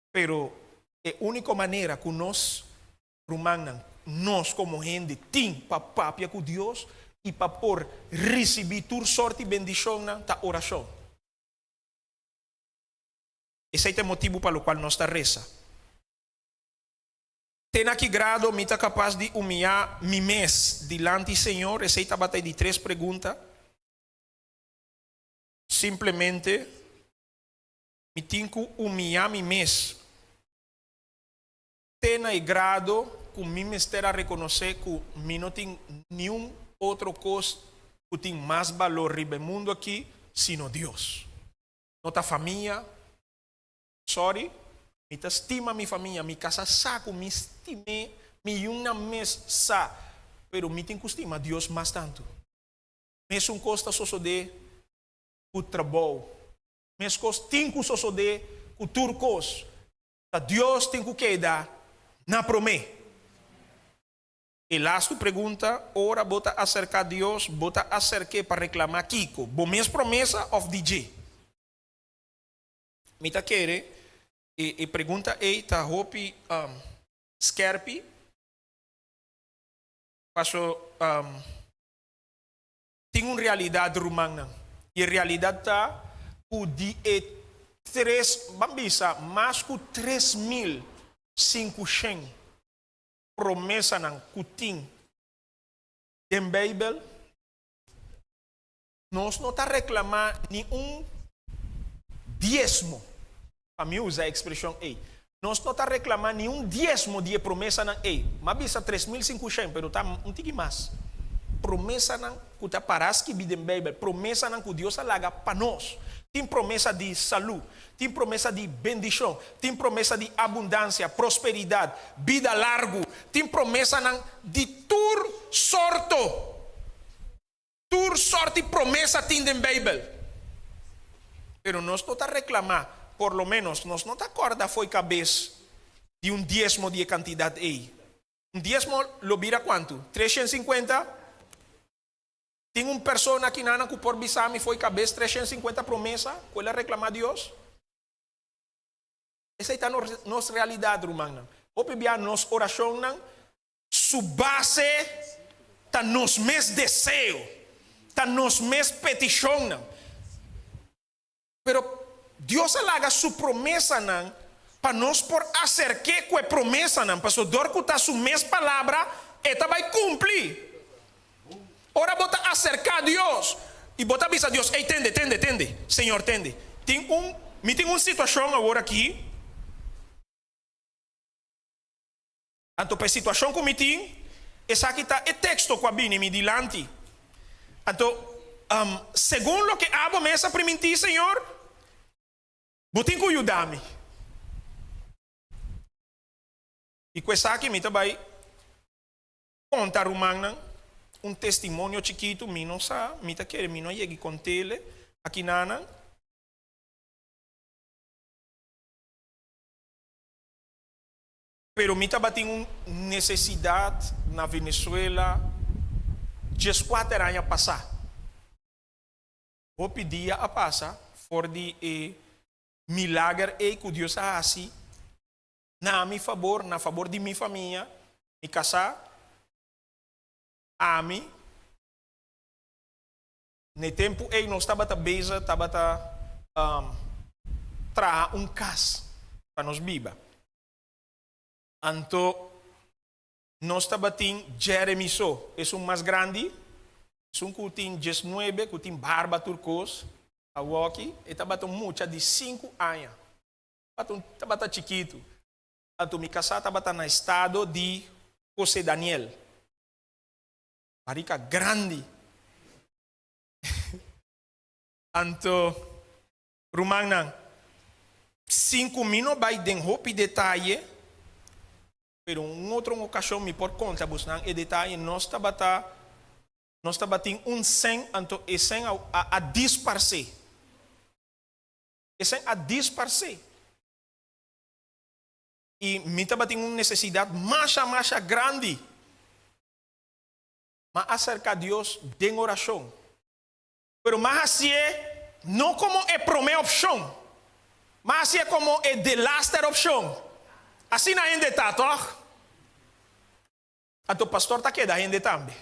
pero e úniko manera ku nos Rumannan, nos komo hende tin pa papia ku Dios i pa por risibí tur sòrt di bendishonnan ta orashon. Esei ta e motibu pa lokual nos ta resa. Te na ki grado mi ta kapas di umiyá mi mes dilanti Señor? Esei tabata e di tres pregunta. Simplemente mi tin ku umiyá mi mes. Te na e grado ku mi mester a rekonosé ku mi no tin niun otro kos ku tin mas balor riba e mundu akí sino Dios. No ta famia, sorry, mi ta stima mi famia, mi kasá sa ku mi stim'é, mi yunan mes sa, pero mi tin ku stima Dios mas tantu. Mesun kos ta sosodé ku trabou, meskos tin ku sosodé ku tur kos. Ta Dios tin ku keda na promé. E lastu pregunta, Ora bo ta aserká Dios, bo ta aserk'é pa reklamá kiko? Bo mes promesa òf di dje? Mi ta kere e pregunta ei ta hopi skèrpi, paso tin un realidat rumannan, i e realidat ta ku di e. Tres, ban bisa, mas ku 3500 promesanan ku tin den Beibel, nos no ta reklamá ni un diesmo, pa mi usa e ekspreshon ei, nos no ta reklamá ni un diesmo di e promesanan ei. M'a bisa 3500, pero ta un tiki mas. Promesanan ku ta pará skibí den Beibel, promesanan ku Dios a laga pa nos. Tin promesa di salú, tin promesa di bendishon, tin promesa di abundansia, prosperidat, bida largu, tin promesanan di tur sorto. Tur sorti promesa tin den Beibel. Pero nos no ta reklamá, por lo ménos nos no ta kòrda fo'i kabes di un diesmo di e kantidat ei. Un diesmo lo bira kuantu? 350? Tin un persona akinanan ku por bisa mi fo'i kabes 350 promesa ku el a reklamá Dios? Esei ta nos realidat, rumannan. Hopi bia nos orashonnan su base ta nos mes deseo, ta nos mes petishonnan. Pero Dios a laga su promesanan pa nos por aserk'é ku e promesanan, pasobra dor ku ta su mes palabra, e ta bai kumpli. Ora bo ta aserká Dios i bo ta bisa Dios, Ey, tende, tende, tende, Señor, tende. Tin un, mi tin un situashon awor aki. Anto pa e situashon ku mi tin, esaki ta e teksto ku a bini mi dilanti. Anto, segun loke abo mes a primintí, Señor, bo tin ku yuda mi. I ku esaki mi ta bai konta rumannan un testimonio chikitu, mi no sa, mi ta kere mi no a yega i kont'ele akinanan. Pero mi tabatin un nesesidat na Venezuela 14 aña pasá. Hopi dia a pasa for di e milager ei ku Dios a hasi na mi fabor, na fabor di mi famia, mi kasá, ami. N'e tempu ei nos tabata bezig tabata traha un kas pa nos biba. Anto nos tabatin Jeremy so, esun mas grandi, esun ku tin 19, ku tin barba tur kos, awoki e tabata un mucha di 5 aña, tabata chikitu. Anto mi kasá tabata na estado di José Daniel. Barika grandi. Anto, rumannan, sin ku mi no bai den hopi detaye, pero un otro okashon mi por konta bosnan e detaye, nos tabata, nos tabatin un sèn, anto e sèn a, a disparsé. E sèn a disparsé. I mi tabatin un nesesidat masha, masha grandi. M'a aserká Dios den orashon. Pero m'a hasié no komo e promé opshon, m'a hasié komo e delaster opshon. Asina hende ta, tòg? Anto pastor ta keda hende tambe.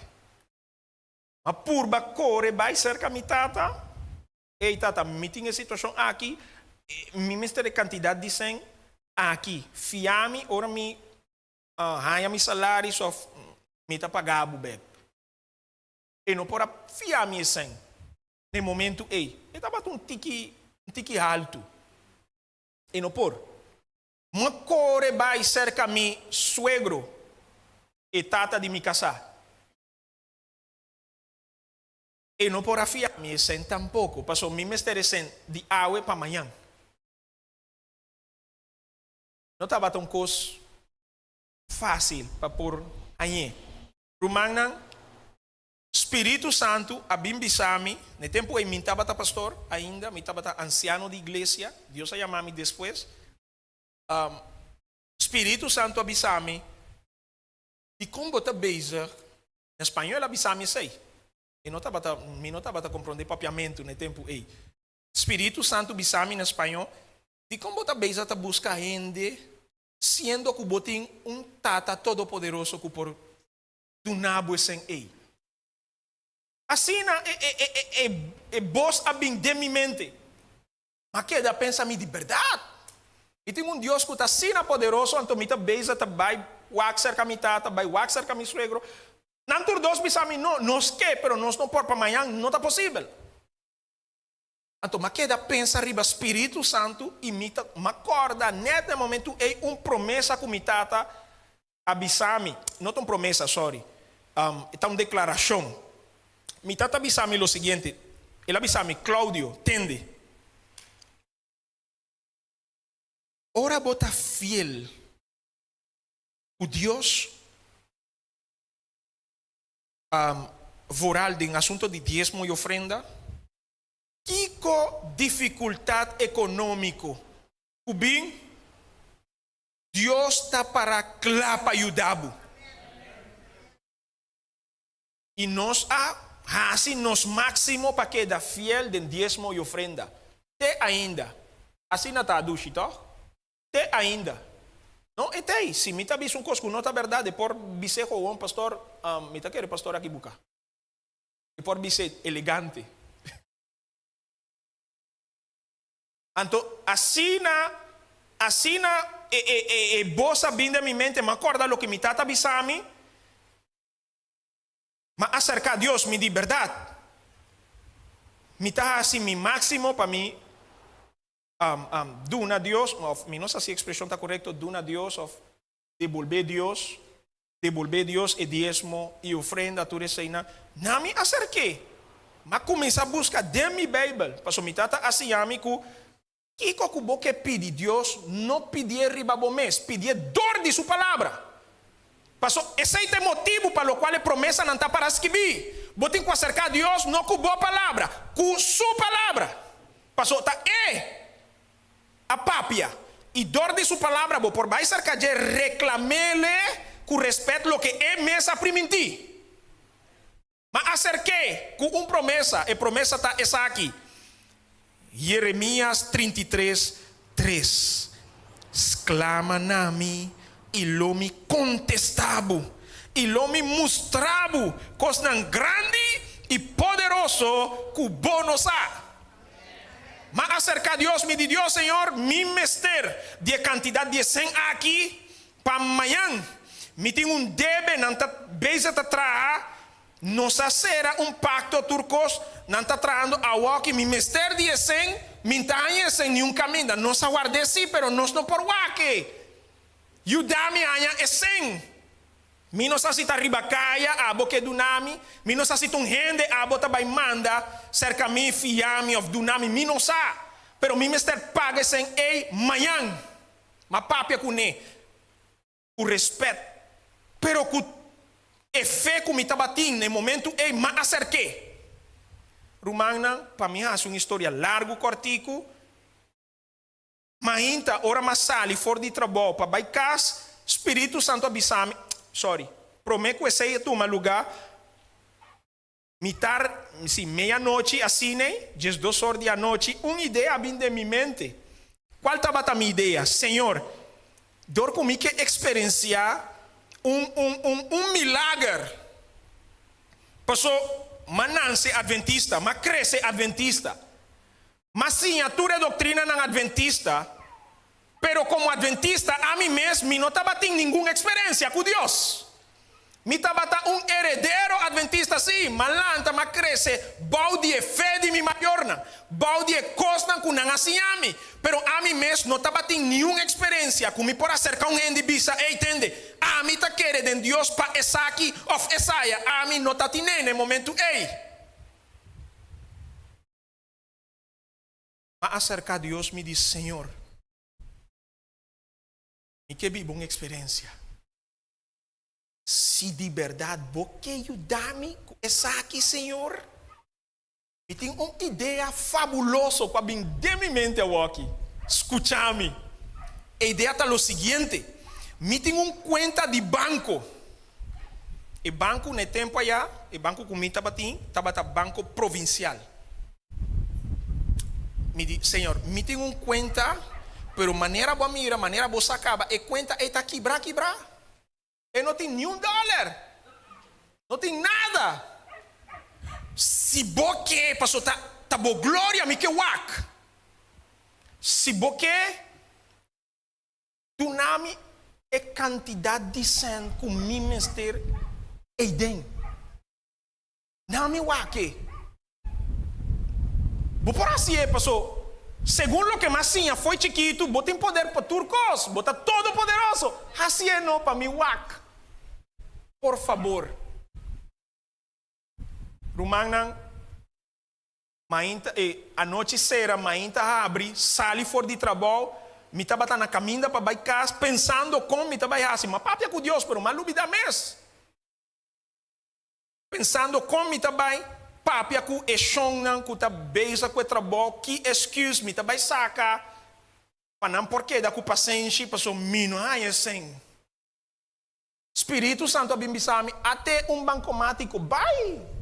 M'a purba kore bai serka mi tata. Ey tata, mi tin e situashon aki, mi mester e kantidat di sèn aki. Fia mi ora mi haña mi salaris òf mi ta paga bo bèk. E no por a fia mi e sèn na e momentu ei. E tabata un tiki, un tiki haltu. E no por. Mi a kore bai serka mi suegro, e tata di mi kasá. E no por a fia mi e sèn tampoko, pasobra mi mester e sèn di awe pa mañan. No tabata un kos fásil pa por hañ'é. Rumannan, Spiritu Santu a bin bisa mi, na e tempu ei mi tabata pastor ainda, mi tabata ansiano di iglesia, Dios a yama mi despues. Spiritu Santu a bisa mi, Dikon bo ta bezig? Na spañó el a bisa mi esei. Mi no tabata, mi no tabata komprondé papiamentu na e tempu ei. Spiritu Santu bisa mi na spañó, Dikon bo ta bezig ta buska hende siendo ku bo tin un Tata Todopoderoso ku por duna bo esen ei? Asina e, e, e, e, e bos a bin den mi mente. M'a keda pensa mi di bèrdat. Mi tin un Dios ku ta asina poderoso, anto mi ta bezig ta bai wak serka mi tata, bai wak serka mi suegro. Nan tur dos bisa mi, No, nos ke, pero nos no por, pa mañan no ta posibel. Anto m'a keda pensa riba Spiritu Santu i mi ta m'a kòrda nèt na e momentu ei un promesa ku mi tata a bisa mi, no ta un promesa, sorry, e ta un deklarashon. Mi tata a bisa mi lo siguiente, el a bisa mi, Claudio, tende. Ora bo ta fiel ku Dios, vooral den asunto di diesmo i ofrenda, kiko difikultat ekonómiko ku bin, Dios ta para kla pa yuda bo. I nos a hasi nos máksimo pa keda fiel den diesmo i ofrenda. Te ainda. Asina ta, dushi, tòg? Te ainda. No, e t'ei. Si mi ta bisa un kos ku no ta bèrdat, e por bis'é gewoon, Pastor, mi ta kere pastor a kibuká. E por bis'é elegante. Anto asina, asina e, e, e, e bos a bin den mi mente, m'a kòrda loke mi tata a bisa mi, m'a aserká Dios, mi di, Bèrdat, mi ta hasi mi máksimo pa mi um, um, duna Dios, òf mi no sa si e ekspreshon ta korekto, duna Dios òf debolbé Dios, Debolbé Dios e diesmo i ofrenda, tur eseinan. Na mi aserk'é, m'a kuminsá buska den mi Beibel, pasobra mi tata a siña mi ku kiko ku bo ke pidi Dios, no pidié riba bo mes, pidié dor di su Palabra. Pasobra esei ta e motibu pa lokual e promesanan ta para skibí. Bo tin ku aserká Dios no ku bo palabra, ku su Palabra. Pasobra ta E a papia, i dor di su palabra bo por bai serka dje reklam'ele ku respet loke e mes a primintí. Ma aserk'é ku un promesa, e promesa ta esaki, Jeremias 33, tres, Sklama na mi, i lo mi kontestá bo, i lo mi mustra bo kosnan grandi i poderoso ku bo no sa. Ma aserka Dios, mi di Dios, Señor, mi mester di e kantidat di e sen aki pa mañan. Mi tin un debe, nan ta bezig ta traha, nos a sera un pakto tur kos, nan ta trahando awoki, mi mester di e sen, mi n'ta haña e sen niun kaminda. Nos a ward'é sí, pero nos no por wak e. Yuda mi haña e sen. Mi no sa si ta riba kaya abo ke duna mi, mi no sa si ta un hende abo ta bai manda serka mi, fia mi of duna mi, mi no sa. Pero mi mester paga e sen ei mañan. M'a papia kuné ku respet, pero ku e fe ku mi tabatin na e momentu ei, m'a aserk'é. Rumannan, pa mi hasi un historia largu kòrtiku, Mainta, ora m'a sali for di trabou pa bai kas, Spiritu Santu a bisa mi, sorry, promé ku esei a tuma lugá, mitar, sí, meianochi asin'ei, diesdos or di anochi, un idea a bin den mi mente. Kual tabata mi idea? Señor, dor ku mi ke eksperensiá un, un, un, un milager, paso m'a nanse adventista, m'a krese adventista, M'a siña tur e doktrinanan adventista, pero komo adventista ami mes mi no tabatin ningun eksperensia ku Dios. Mi tabata un heredero adventista, sí, m'a lanta, m'a krese bou di e fe di mi mayornan, bou di e kosnan ku nan a siña mi, pero ami mes no tabatin niun eksperensia ku mi por aserka un hende i bisa, Ey, tende, ami ta kere den Dios pa esaki òf esaya, ami no ta tin'é na e momentu ey. M'a aserká Dios, mi di, Señor, mi ke biba un eksperensia. Si di bèrdat Bo ke yuda mi ku esaki, Señor, mi tin un idea fabuloso ku a bin den mi mente awoki. Skucha mi. E idea ta lo siguiente, Mi tin un kuenta di banko. E banko na e tempu ayá, e banko ku mi tabatin, tabata Banko Provinsial. Mi di, Señor, mi tin un kuenta, pero manera bo a mira, manera bo sa kaba, e kuenta ei ta kibrá kibrá. E no tin niun dòler, no tin nada. Si bo ke, pasobra ta bo gloria mi ke wak. Si bo ke, duna mi e kantidat di sèn ku mi mester eiden. Na mi wak e. Bo por hasi e paso segun loke m'a siña fo'i chikitu bo tin poder pa tur kos, bo ta todopoderoso. Hasi e no pa mi wak. Por fabor. Rumannan, mainta e anochi sera, mainta habri, sali for di trabou, mi tabata na kaminda pa bai kas pensando kon mi ta bai hasi. M'a papia ku Dios pero m'a lubida mes. Pensando kon mi ta bai papia ku e shonnan ku ta bezig ku e trabou, ki excuse mi ta bai saka pa nan por keda ku pasenshi paso mi no haña esei. Spiritu Santu a bin bisa mi, Ate un bankomátiko, bai!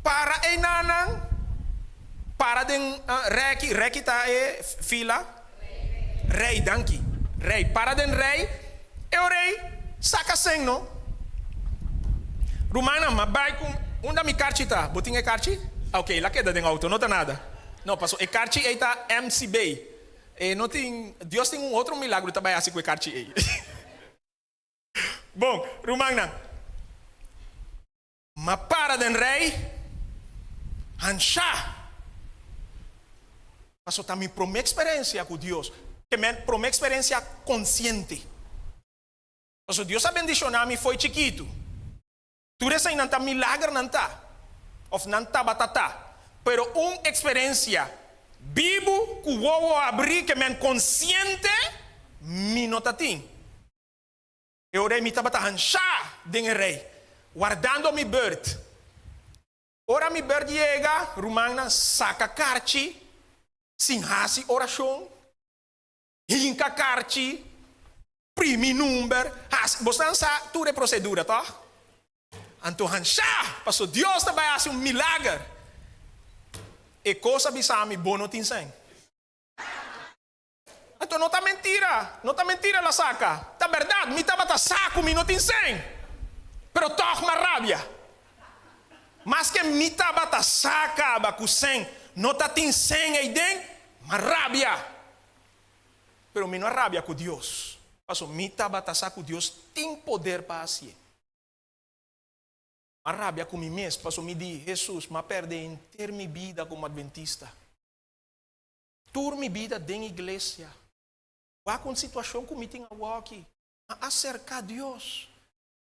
Para einanan, para den rèki, rèki ta e fila? Rei, danki, rei, para den rei, e orei, saka sen no. Rumannan, m'a bai ku unda mi karchi ta? Bo tin e karchi? Ah, ok, el a keda den outo, no ta nada. No, paso e karchi ei ta MCB. E no tin, Dios tin un otro milagro ta bai hasi ku e karchi ei. Bon, rumannan, m'a para den rei, hanshá. Paso ta mi promé eksperensia ku Dios, ke men promé eksperensia konsiente. Paso Dios a bendishoná mi fo'i chikitu. Tur eseinan ta milagernan ta, òf nan tabata ta, pero un eksperensia bibu ku wowo abrí ke men konsiente mi no ta tin. E ora ei mi tabata hanshá den e rei, wardando mi bùrt. Ora mi bùrt yega, rumannan saka karchi sin hasi orashon. Hinka karchi, primi number, hasi, bosnan sa tur e prosedura tòg? Anto hansha, paso Dios ta bai hasi un milager. E kos a bisa mi, bo no tin sèn. Anto no ta mentira, no ta mentira el a saka, ta bèrdat, mi tabata sa ku mi no tin sèn, pero tòg m'a rabia. Maske mi tabata sa kaba ku sèn no ta tin sèn eiden, m'a rabia. Pero mi no a rabia ku Dios, pasobra mi tabata sa ku Dios tin poder pa hasié. M'a rabia ku mi mes, pasobra mi di, Hesus, m'a pèrdè henter mi bida komo adventista. Tur mi bida den iglesia. Wak un situashon ku mi tin awoki. M'a aserká Dios.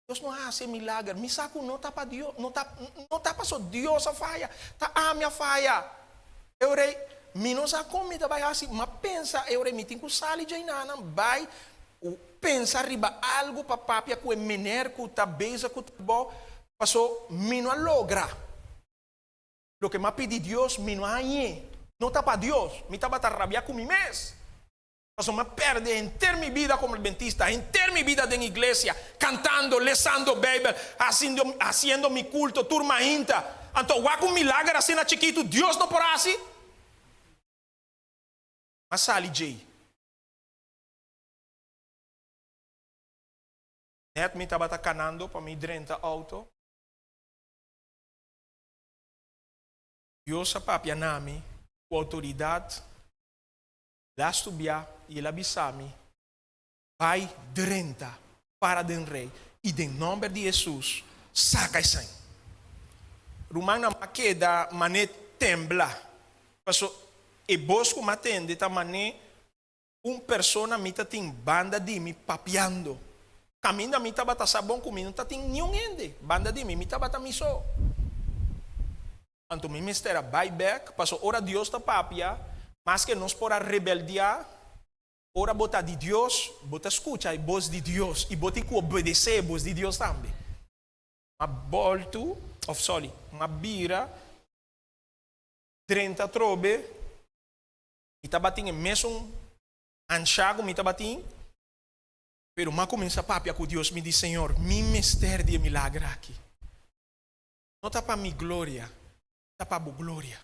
Dios no hasi e milager. Mi sa ku no ta pa Dios, no ta, no ta paso Dios a faya, ta ami a faya. E ora ei, mi no sa kon mi ta bai hasi, m'a pensa e ora ei mi tin ku sali djainanan bai pensa riba algu pa papia ku e mener ku ta bezig ku trabou, paso mi no a logra. Loke m'a pidi Dios, mi no a hañ'é. No ta pa Dios, mi tabata rabia ku mi mes. Pasobra mi a perde henter mi bida komo adventista, henter mi bida den iglesia, kantando, lesando Beibel, hasiendo, hasiendo mi kulto tur mainta. Anto wak un milager asina chikitu Dios no por hasi? Mi a sali djei. Net mi tabata kanando pa mi drenta outo. Dios a papia na mi ku outoridat. El a stubiá i el a bisa mi, Bai drenta, para den rei, i den nòmber di Hesus, saka esei. Rumannan, m'a keda man'é tembla, paso e bos ku m'a tende ta man'é un persona mi ta tin banda di mi papiando. Kaminda mi tabata sa bon ku mi no ta tin niun hende banda di mi, mi tabata mi so. Anto mi mester a bai bek, paso ora Dios ta papia, maske nos por a rebeldiá, ora bo ta di Dios, bo ta skucha e bos di Dios i bo tin ku obedesé e bos di Dios tambe. M'a boltu, òf sòri, m'a bira drenta atrobe, mi tabatin e mesun anshá ku mi tabatin, pero m'a kuminsá papia ku Dios, mi di, Señor, mi mester di e milager aki. No ta pa mi gloria, ta pa bo gloria.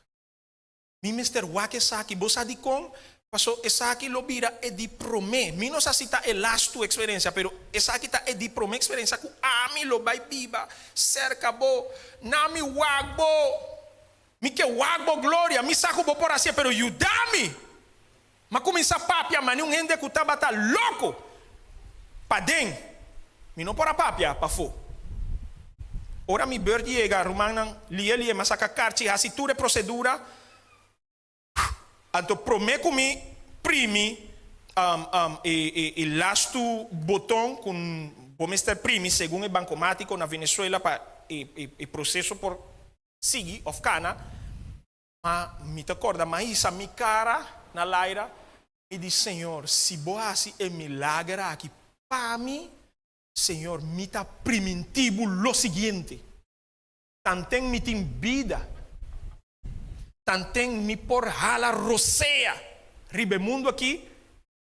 Mi mester wak esaki. Bo sa dikon? Paso esaki lo bira e di promé. Mi no sa si ta e lastu eksperensia, pero esaki ta e di promé eksperensia ku ami lo bai biba serka bo. Na mi wak bo. Mi ke wak bo gloria. Mi sa ku bo por hasié, pero yuda mi. M'a kuminsá papia mane un hende ku tabata loko paden. Mi no por a papia pafó. Ora mi beurt yega, rumannan lie lie m'a saka karchi, hasi tur e prosedura. Anto promé ku mi primi e lastu boton ku bo mester primi segun e bankomátiko na Venezuela pa e proseso por sigui òf kana, Ma mi ta corda m'a hisa mi cara na laira, mi di, Señor, si Bo haci e milager aki pa mi, Señor, mi ta priminti Bo lo siguiente, tanten mi tin bida, tanten mi por hala rosea riba e mundu aki,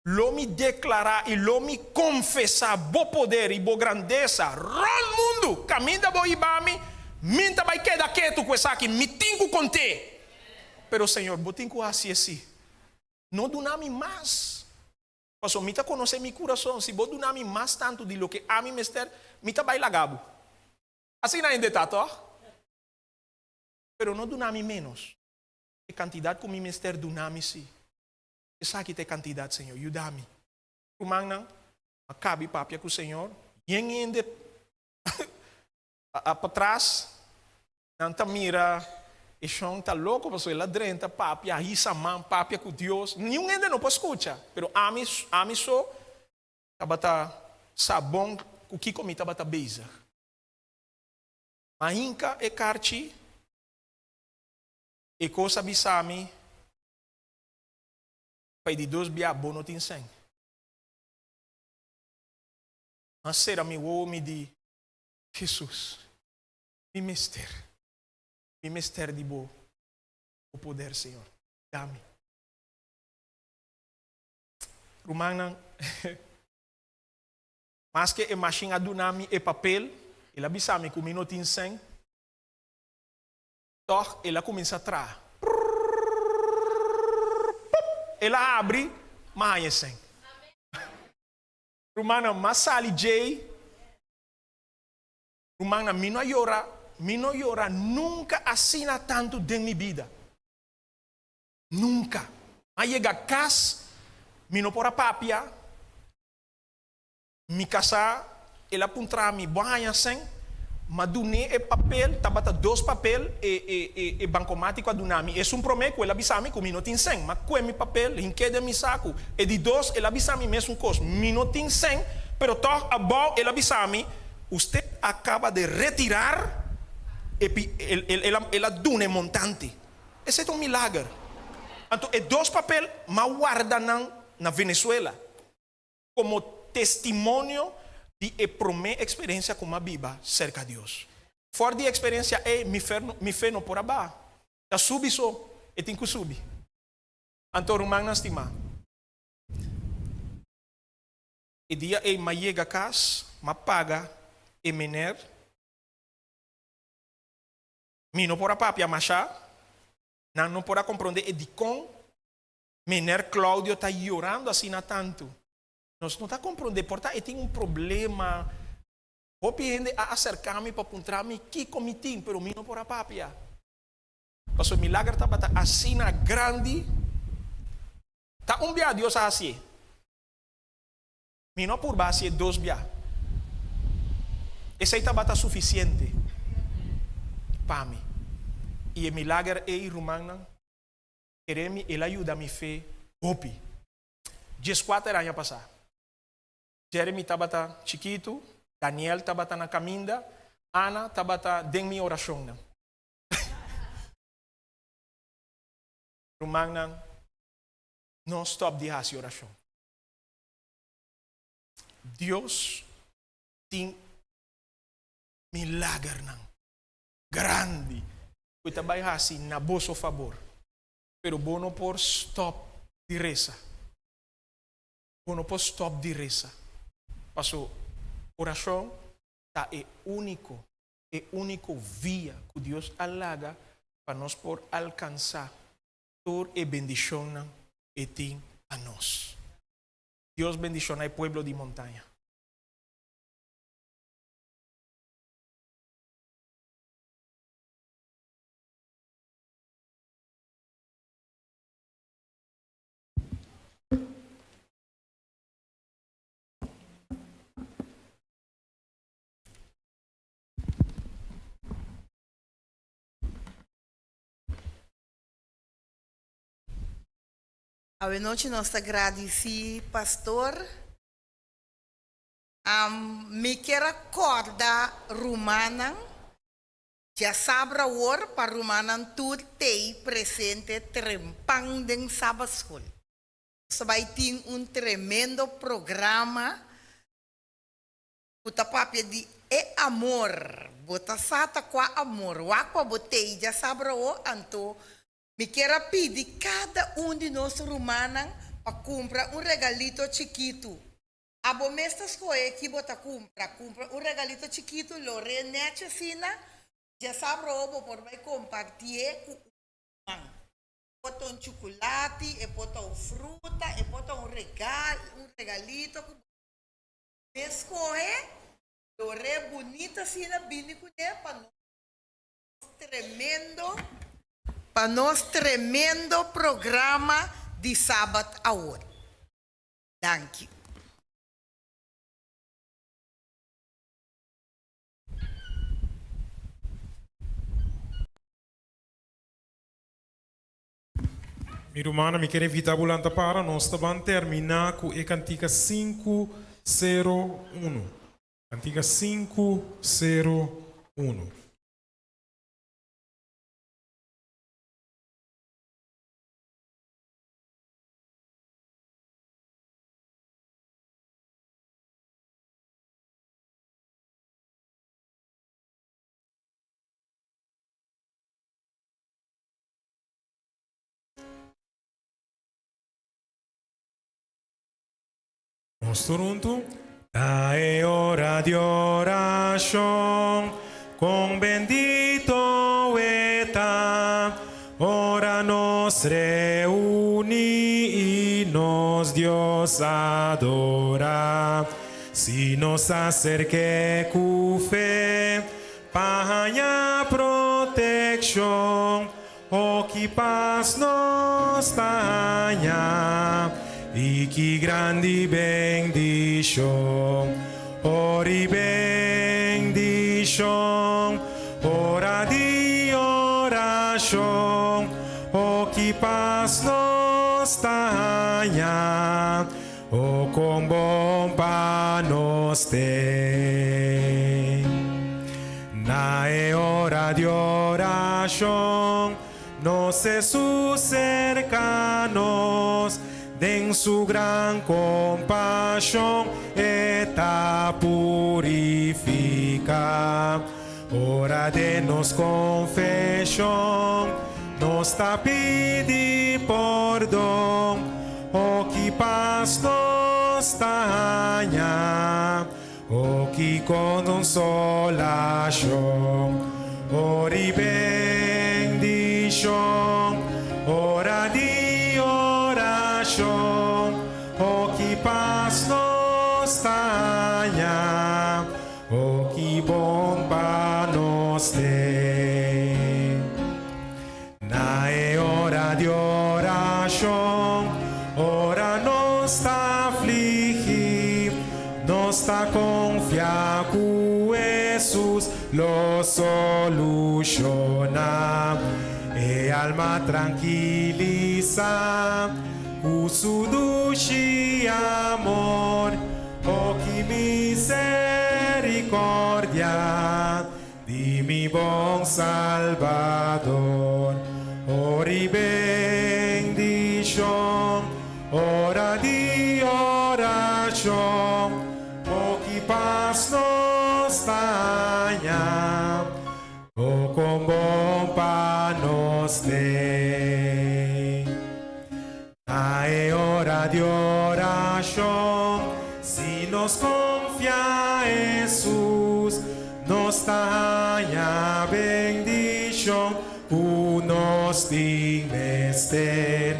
Lo mi deklará i lo mi konfesá bo poder i bo grandesa rònt mundu. Kaminda bo hiba mi, mi ta bai keda ketu ku esaki, mi tin ku kont'é. Pero Señor, bo tin ku hasi esí. No duna mi mas, pasobra mi ta konosé mi kurason. Si bo duna mi mas tantu di loke ami mester, mi ta bai laga bo. Asina hende ta, tòg? Pero no duna mi ménos. E kantidat ku mi mester, duna mi sí. Esaki ta e kantidat, Señor. Yuda mi. Rumannan, a kabi papia ku Señor. Yen hende a patras, nan ta mira e shon ta loko pasobra el a drenta papia, a hisa man papia ku Dios. Niun hende no por skucha, pero ami, ami so tabata sa bon ku kiko mi tabata bezig. Ma hinka e karchi, e kos a bisa mi. Pa e di dos bia bo no tin sèn. M'a sera mi wowo mi di, Hesus, mi mester, mi mester di bo, bo poder, Señor. Da mi. Rumannan, maske e mashin a duna mi e papel, el a bisa mi ku mi no tin sèn, Tòg el a kuminsá traha. Prrrr, pup! El a habri, m'a haña e sèn. Rumannan, m'a sali djei. Rumannan, mi no a yora, mi no yora nunka asina tantu den mi bida. Nunka. M'a yega kas, mi no por a papia. Mi kasá, el a puntra mi, Bo a haña sèn? M'a dun'é e papel, tabata dos papel e e e e bankomátiko a duna mi. Esun promé ku el a bisa mi ku mi no tin sèn. M'a kue mi papel, hink'é den mi saku. E di dos, el a bisa mi mesun kos, Mi no tin sèn, pero tòg abou el a bisa mi, Usted acaba de retirar e pi el el el a el a duna e montante. Esei ta un milager. Anto e dos papel m'a warda nan na Venezuela. Komo testimonio di e promé eksperensia ku m'a biba serka Dios. For di e eksperensia ei, mi fe mi fe no por a baha. Ta subi so e tin ku subi. Anto rumannan stimá, e dia ei m'a yega kas, m'a paga e mener. Mi no por a papia mashá, nan no por a komprondé e dikon Mener Claudio ta yorando asina tantu. Nos no ta komprondé, por ta e tin un problema. Hopi hende a aserká mi pa puntra mi kiko mi tin, pero mi no por a papia. Pasobra milager tabata asina grandi. Ta un bia Dios a hasié. Mi no a purba hasié dos bia. Esei tabata sufisiente pa mi. I e milager ei, rumannan, Kere mi el a yuda mi fe hopi. Dieskuater aña pasá, Jeremy tabata chikitu, Daniel tabata na kaminda, Ana tabata den mi orashonnan. Rumannan, no stòp di hasi orashon. Dios tin milagernan grandi ku e ta bai hasi na boso fabor. Pero bo no por stòp di resa. Bo no por stòp di resa. Paso orashon ta e úniko, e úniko via ku Dios a laga pa nos por alkansá tur e bendishonnan ku e tin pa nos. Dios bendishoná e pueblo di Montaña. Awe nochi nos ta gradisí pastor. Mi kier a kòrda rumannan djasabra awor pa rumannan tur tei presente trempan den Sabbatschool. Nos ta bai tin un tremendo programa ku ta papia di e amor. Bo ta sa ta kua amor. Wak pa bo tei djasabra awor anto Mi kier a pidi kada un di nos rumannan pa kumpra un regalito chikitu. Abo mes ta skohe ki bo ta kumpra. Kumpra un regalito chikitu, lo re nèchi asina, djasabra awo bo por bai kompartié ku un ruman. E por ta un chukulati, e por ta un fruta, e por ta un regal, un regalito ku bo mes skohe, lo re bunita asina bini kuné pa nos. Tremendo pa nos tremendo programa di Sabat awor. Danki. Mi rumannan, mi ker invitá bo lanta para, nos ta ban terminá ku e kantika 501. Kantika 501. Nos tur huntu. Ta e ora di orashon, kon bendito e ta, ora nos reuní i nos Dios adorá. Si nos aserk'é ku fe pa haña protekshon, O ki pas nos ta haña i ki grandi bendishon! Ora bendishon, ora di orashon. O ki pas nos ta haña, o kon bon pa nos t'e. Na e ora di orashon, nos Hesus serka nos, den su gran kompashon e ta purifiká. Ora den nos konfeshon nos ta pidi pordon, o ki pas nos ta haña, o ki konsolashon. Ora bendishon, ora di orashon, o ki pas nos ta haña. O ki bon pa nos t'e. Na e ora di orashon, ora nos ta afligí, nos ta konfia ku Hesus lo solushoná. E alma trankilisá ku su dushi amor. O ki misericordia di mi bon Salbador! Ora bendicion, ora di oracion, o ki pas nos ta haña, o con bon pa nos t'e. Na e ora di orashon, si nos konfia Hesus, nos ta haña bendishon ku nos tin mester.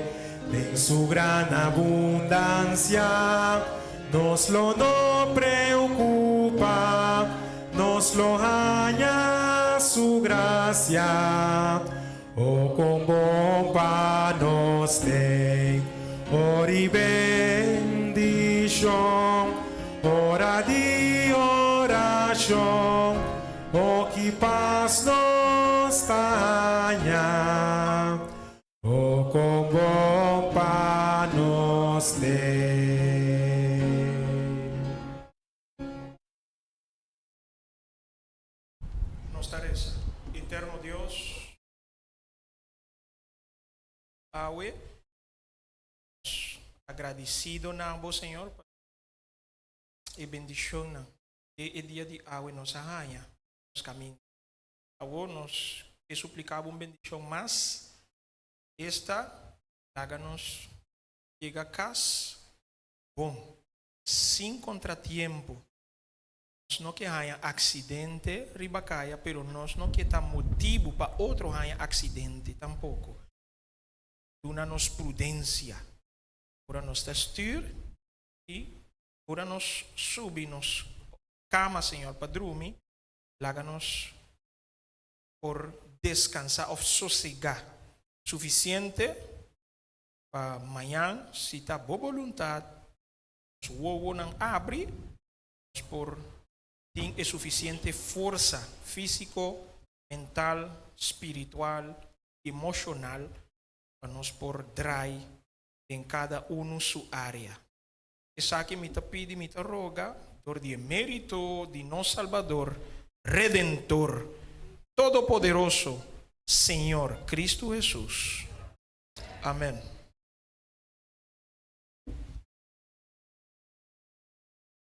Den su gran abundansia, nos lo no preokupá, nos lo haña su grasia. O kon bon pa nos t'ei, ora i bendishon, ora di orashon, o ki pas nos ta haña. O kon bon pa. Nos ta resa. Eterno Dios, awe, nos agradesido na Bo, Señor, pa e bendishonnan e dia di awe nos a haña nos kaminda. Awor nos ke supliká Bo un bendishon mas, esta laga nos yega kas bon, sin kontratiempo. Nos no ke haña aksidente riba kaya, pero nos no ke ta motibu pa otro haña aksidente tampoko. Duna nos prudensia ora nos ta stür i ora nos subi nos kama, Señor, pa drumi, laga nos por deskansá òf sosegá sufisiente pa mañan, si ta Bo boluntat, nos wowonan abri, nos por tin e sufisiente forsa físiko, mental, spiritual, emoshonal pa nos por drai den kada unu su área. Esaki mi ta pidi, mi ta roga dor di e mérito di nos Salbador, Redentor, Todopoderoso, Señor Cristo Hesus. Amèn.